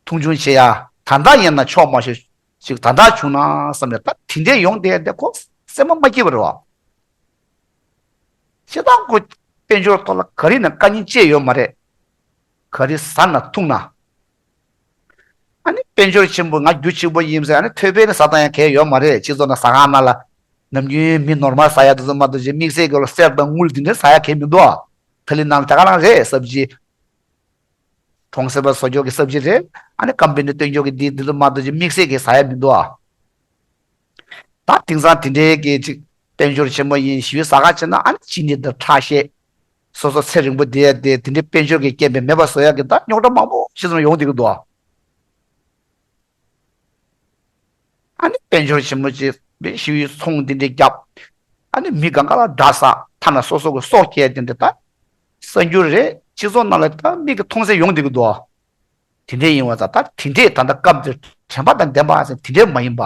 མཐོང་ཆུང་བྱེད་ཡ། ད་ལྟ་ཡིན་ན་ཆོག་མ་ཤེས་ཅིག་ད་ལྟ་བྱུང་ན་བསམ་ཡ། ད་དེ་འདྲས་ཡོང་བསྡད་དེ་ཁོ་སེམས་མ་མ་སྐྱིད་པ་རེད་བ། ཤེས་སྟངས་ཁོ་དཔལ་འབྱོར་ཐོག་ལ་ག་རེ་ན་དཀའ་ངལ་ཅི་ཡོད་མ་རེད། ག་རེ་ཟ་ན་འཐུང་ན། ཨ་ནི་དཔལ་འབྱོར་ཆེན་པོ་ང་རྒྱུ་གཅིག་པོ་ཡིན་ཟེར་ཨ་ནི་ཐོད་པའི་ནི་ཟ་སྟངས་ཡང་གལ་ཡོད་མ་རེད། སྤྱི་ཚོགས་ནང་ཟ་ཁང་ནང་ལ་ནམ་རྒྱུན་མི་ནོར་མལ་ཟ་ཡ་དེ་ཚོ་མ་གཏོགས་ཅིག་དམིགས་བསལ་གྱི་ལ་གསེར་དང་དངུལ་དེ་འདྲ་ཟ་ཡ་གལ་མི་འདུག་ཨ། ཐ་ལི་ནང་ལ་དེ་ག་རང་རེད་སབ་ཇི། གྲོང་གསེབ་པ་བཟོ་ཅོག་གི་སབ་ཇི་རེད། ཨ་ནི་ཀམ་པ་ནི་སྟོན་ཅོག་གི་འདི་འདི་ཚོ་མ་གཏོགས་ཅིག་དམིགས་བསལ་གྱི་ཟ་ཡ་མི་འདུག་ཨ། ད་དེང་སང་དེ་འདྲའི་གི་ཅིག་དཔལ་འབྱོར་ཆེན་པོ་ཡིན་ཞེས་ཟ་ཁང་བྱས་ན་ཨ་ནི་གཅིན་སྙི་དང་ཁྲག་ཤེད། སོ་སོ་ཚེ་རིང་པོ་བསྡད་ཡ་དེ་དེ་འདྲའི་དཔལ་འབྱོར་གྱི་རྐྱེན་པས་མེད་པ་བཟོ་ཡ་གི་ད་རྙོག་དྲ་མང་པོ་ཞིག་ཙམ་ཡོང་བསྡད་ཀྱི་འདུག་ཨ། ཨ་ནི་དཔལ་འབྱོར་ཆེན་པོ་ཅིག་པའི་ཞི་བའི་ཚོང་འདི་འདྲའི་བརྒྱབ། ཨ་ནི་མི་གང་ག་ལ་དགྲ་ཟ། ཐ་ན་སོ་སོ་གི་སྲོག་སྐྱེལ་དེ་འདྲ་ད་གསར་འགྱུར་རེད། སྤྱི་ཚོགས་ནང་ལ་ད་མིག་གིས་མཐོང་ས་ཡོང་བསྡད་ཀྱི་འདུག་ཨ། དེ་འདྲས་ཡིན་པ་ཙང་ད་དེ་འདྲས་ད་ལྟ་སྐབས་འདིར་དྲན་པ་དང་ལྡན་པ་ཟེར་དེ་འདྲས་མ་ཡིན་པ།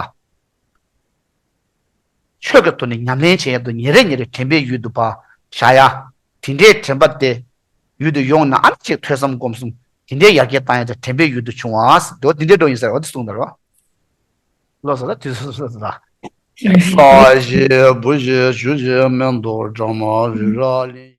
ཆོས་ཀྱི་ཐོག་ནས་ཉམས་ལེན་བྱེད་ཡ་དུ་ཉིན་རེ་ཉིན་རེ་དྲན་པའི་ཡུལ་དུ་བཞག་ཡ། དེ་འདྲའི་དྲན་པ་དེ་ཡུལ་དུ་ཡོང་ན་ཨ་ནི་ཅིག་ཐོས་བསམ་སྒོམ་གསུམ་དེ་འདྲའི་ཡར་རྒྱས་བཏང་ཡ་དེ་དྲན་པའི་ཡུལ་དུ་བྱུང་བ་ཟེར་དེ་འདྲའི་འགྲོ་ཡིན་ཟེར་བ་དེ་གསུངས་ད་རོ། ལོ་སོ་ལ་དུས་སུ་སོ་སོ་ལ། ས་གཞི་བུ་གཞི་ཆུ་གཞི་མེ་ཏོག་སྒྲོལ་མ་རི་རབ་གླིང་།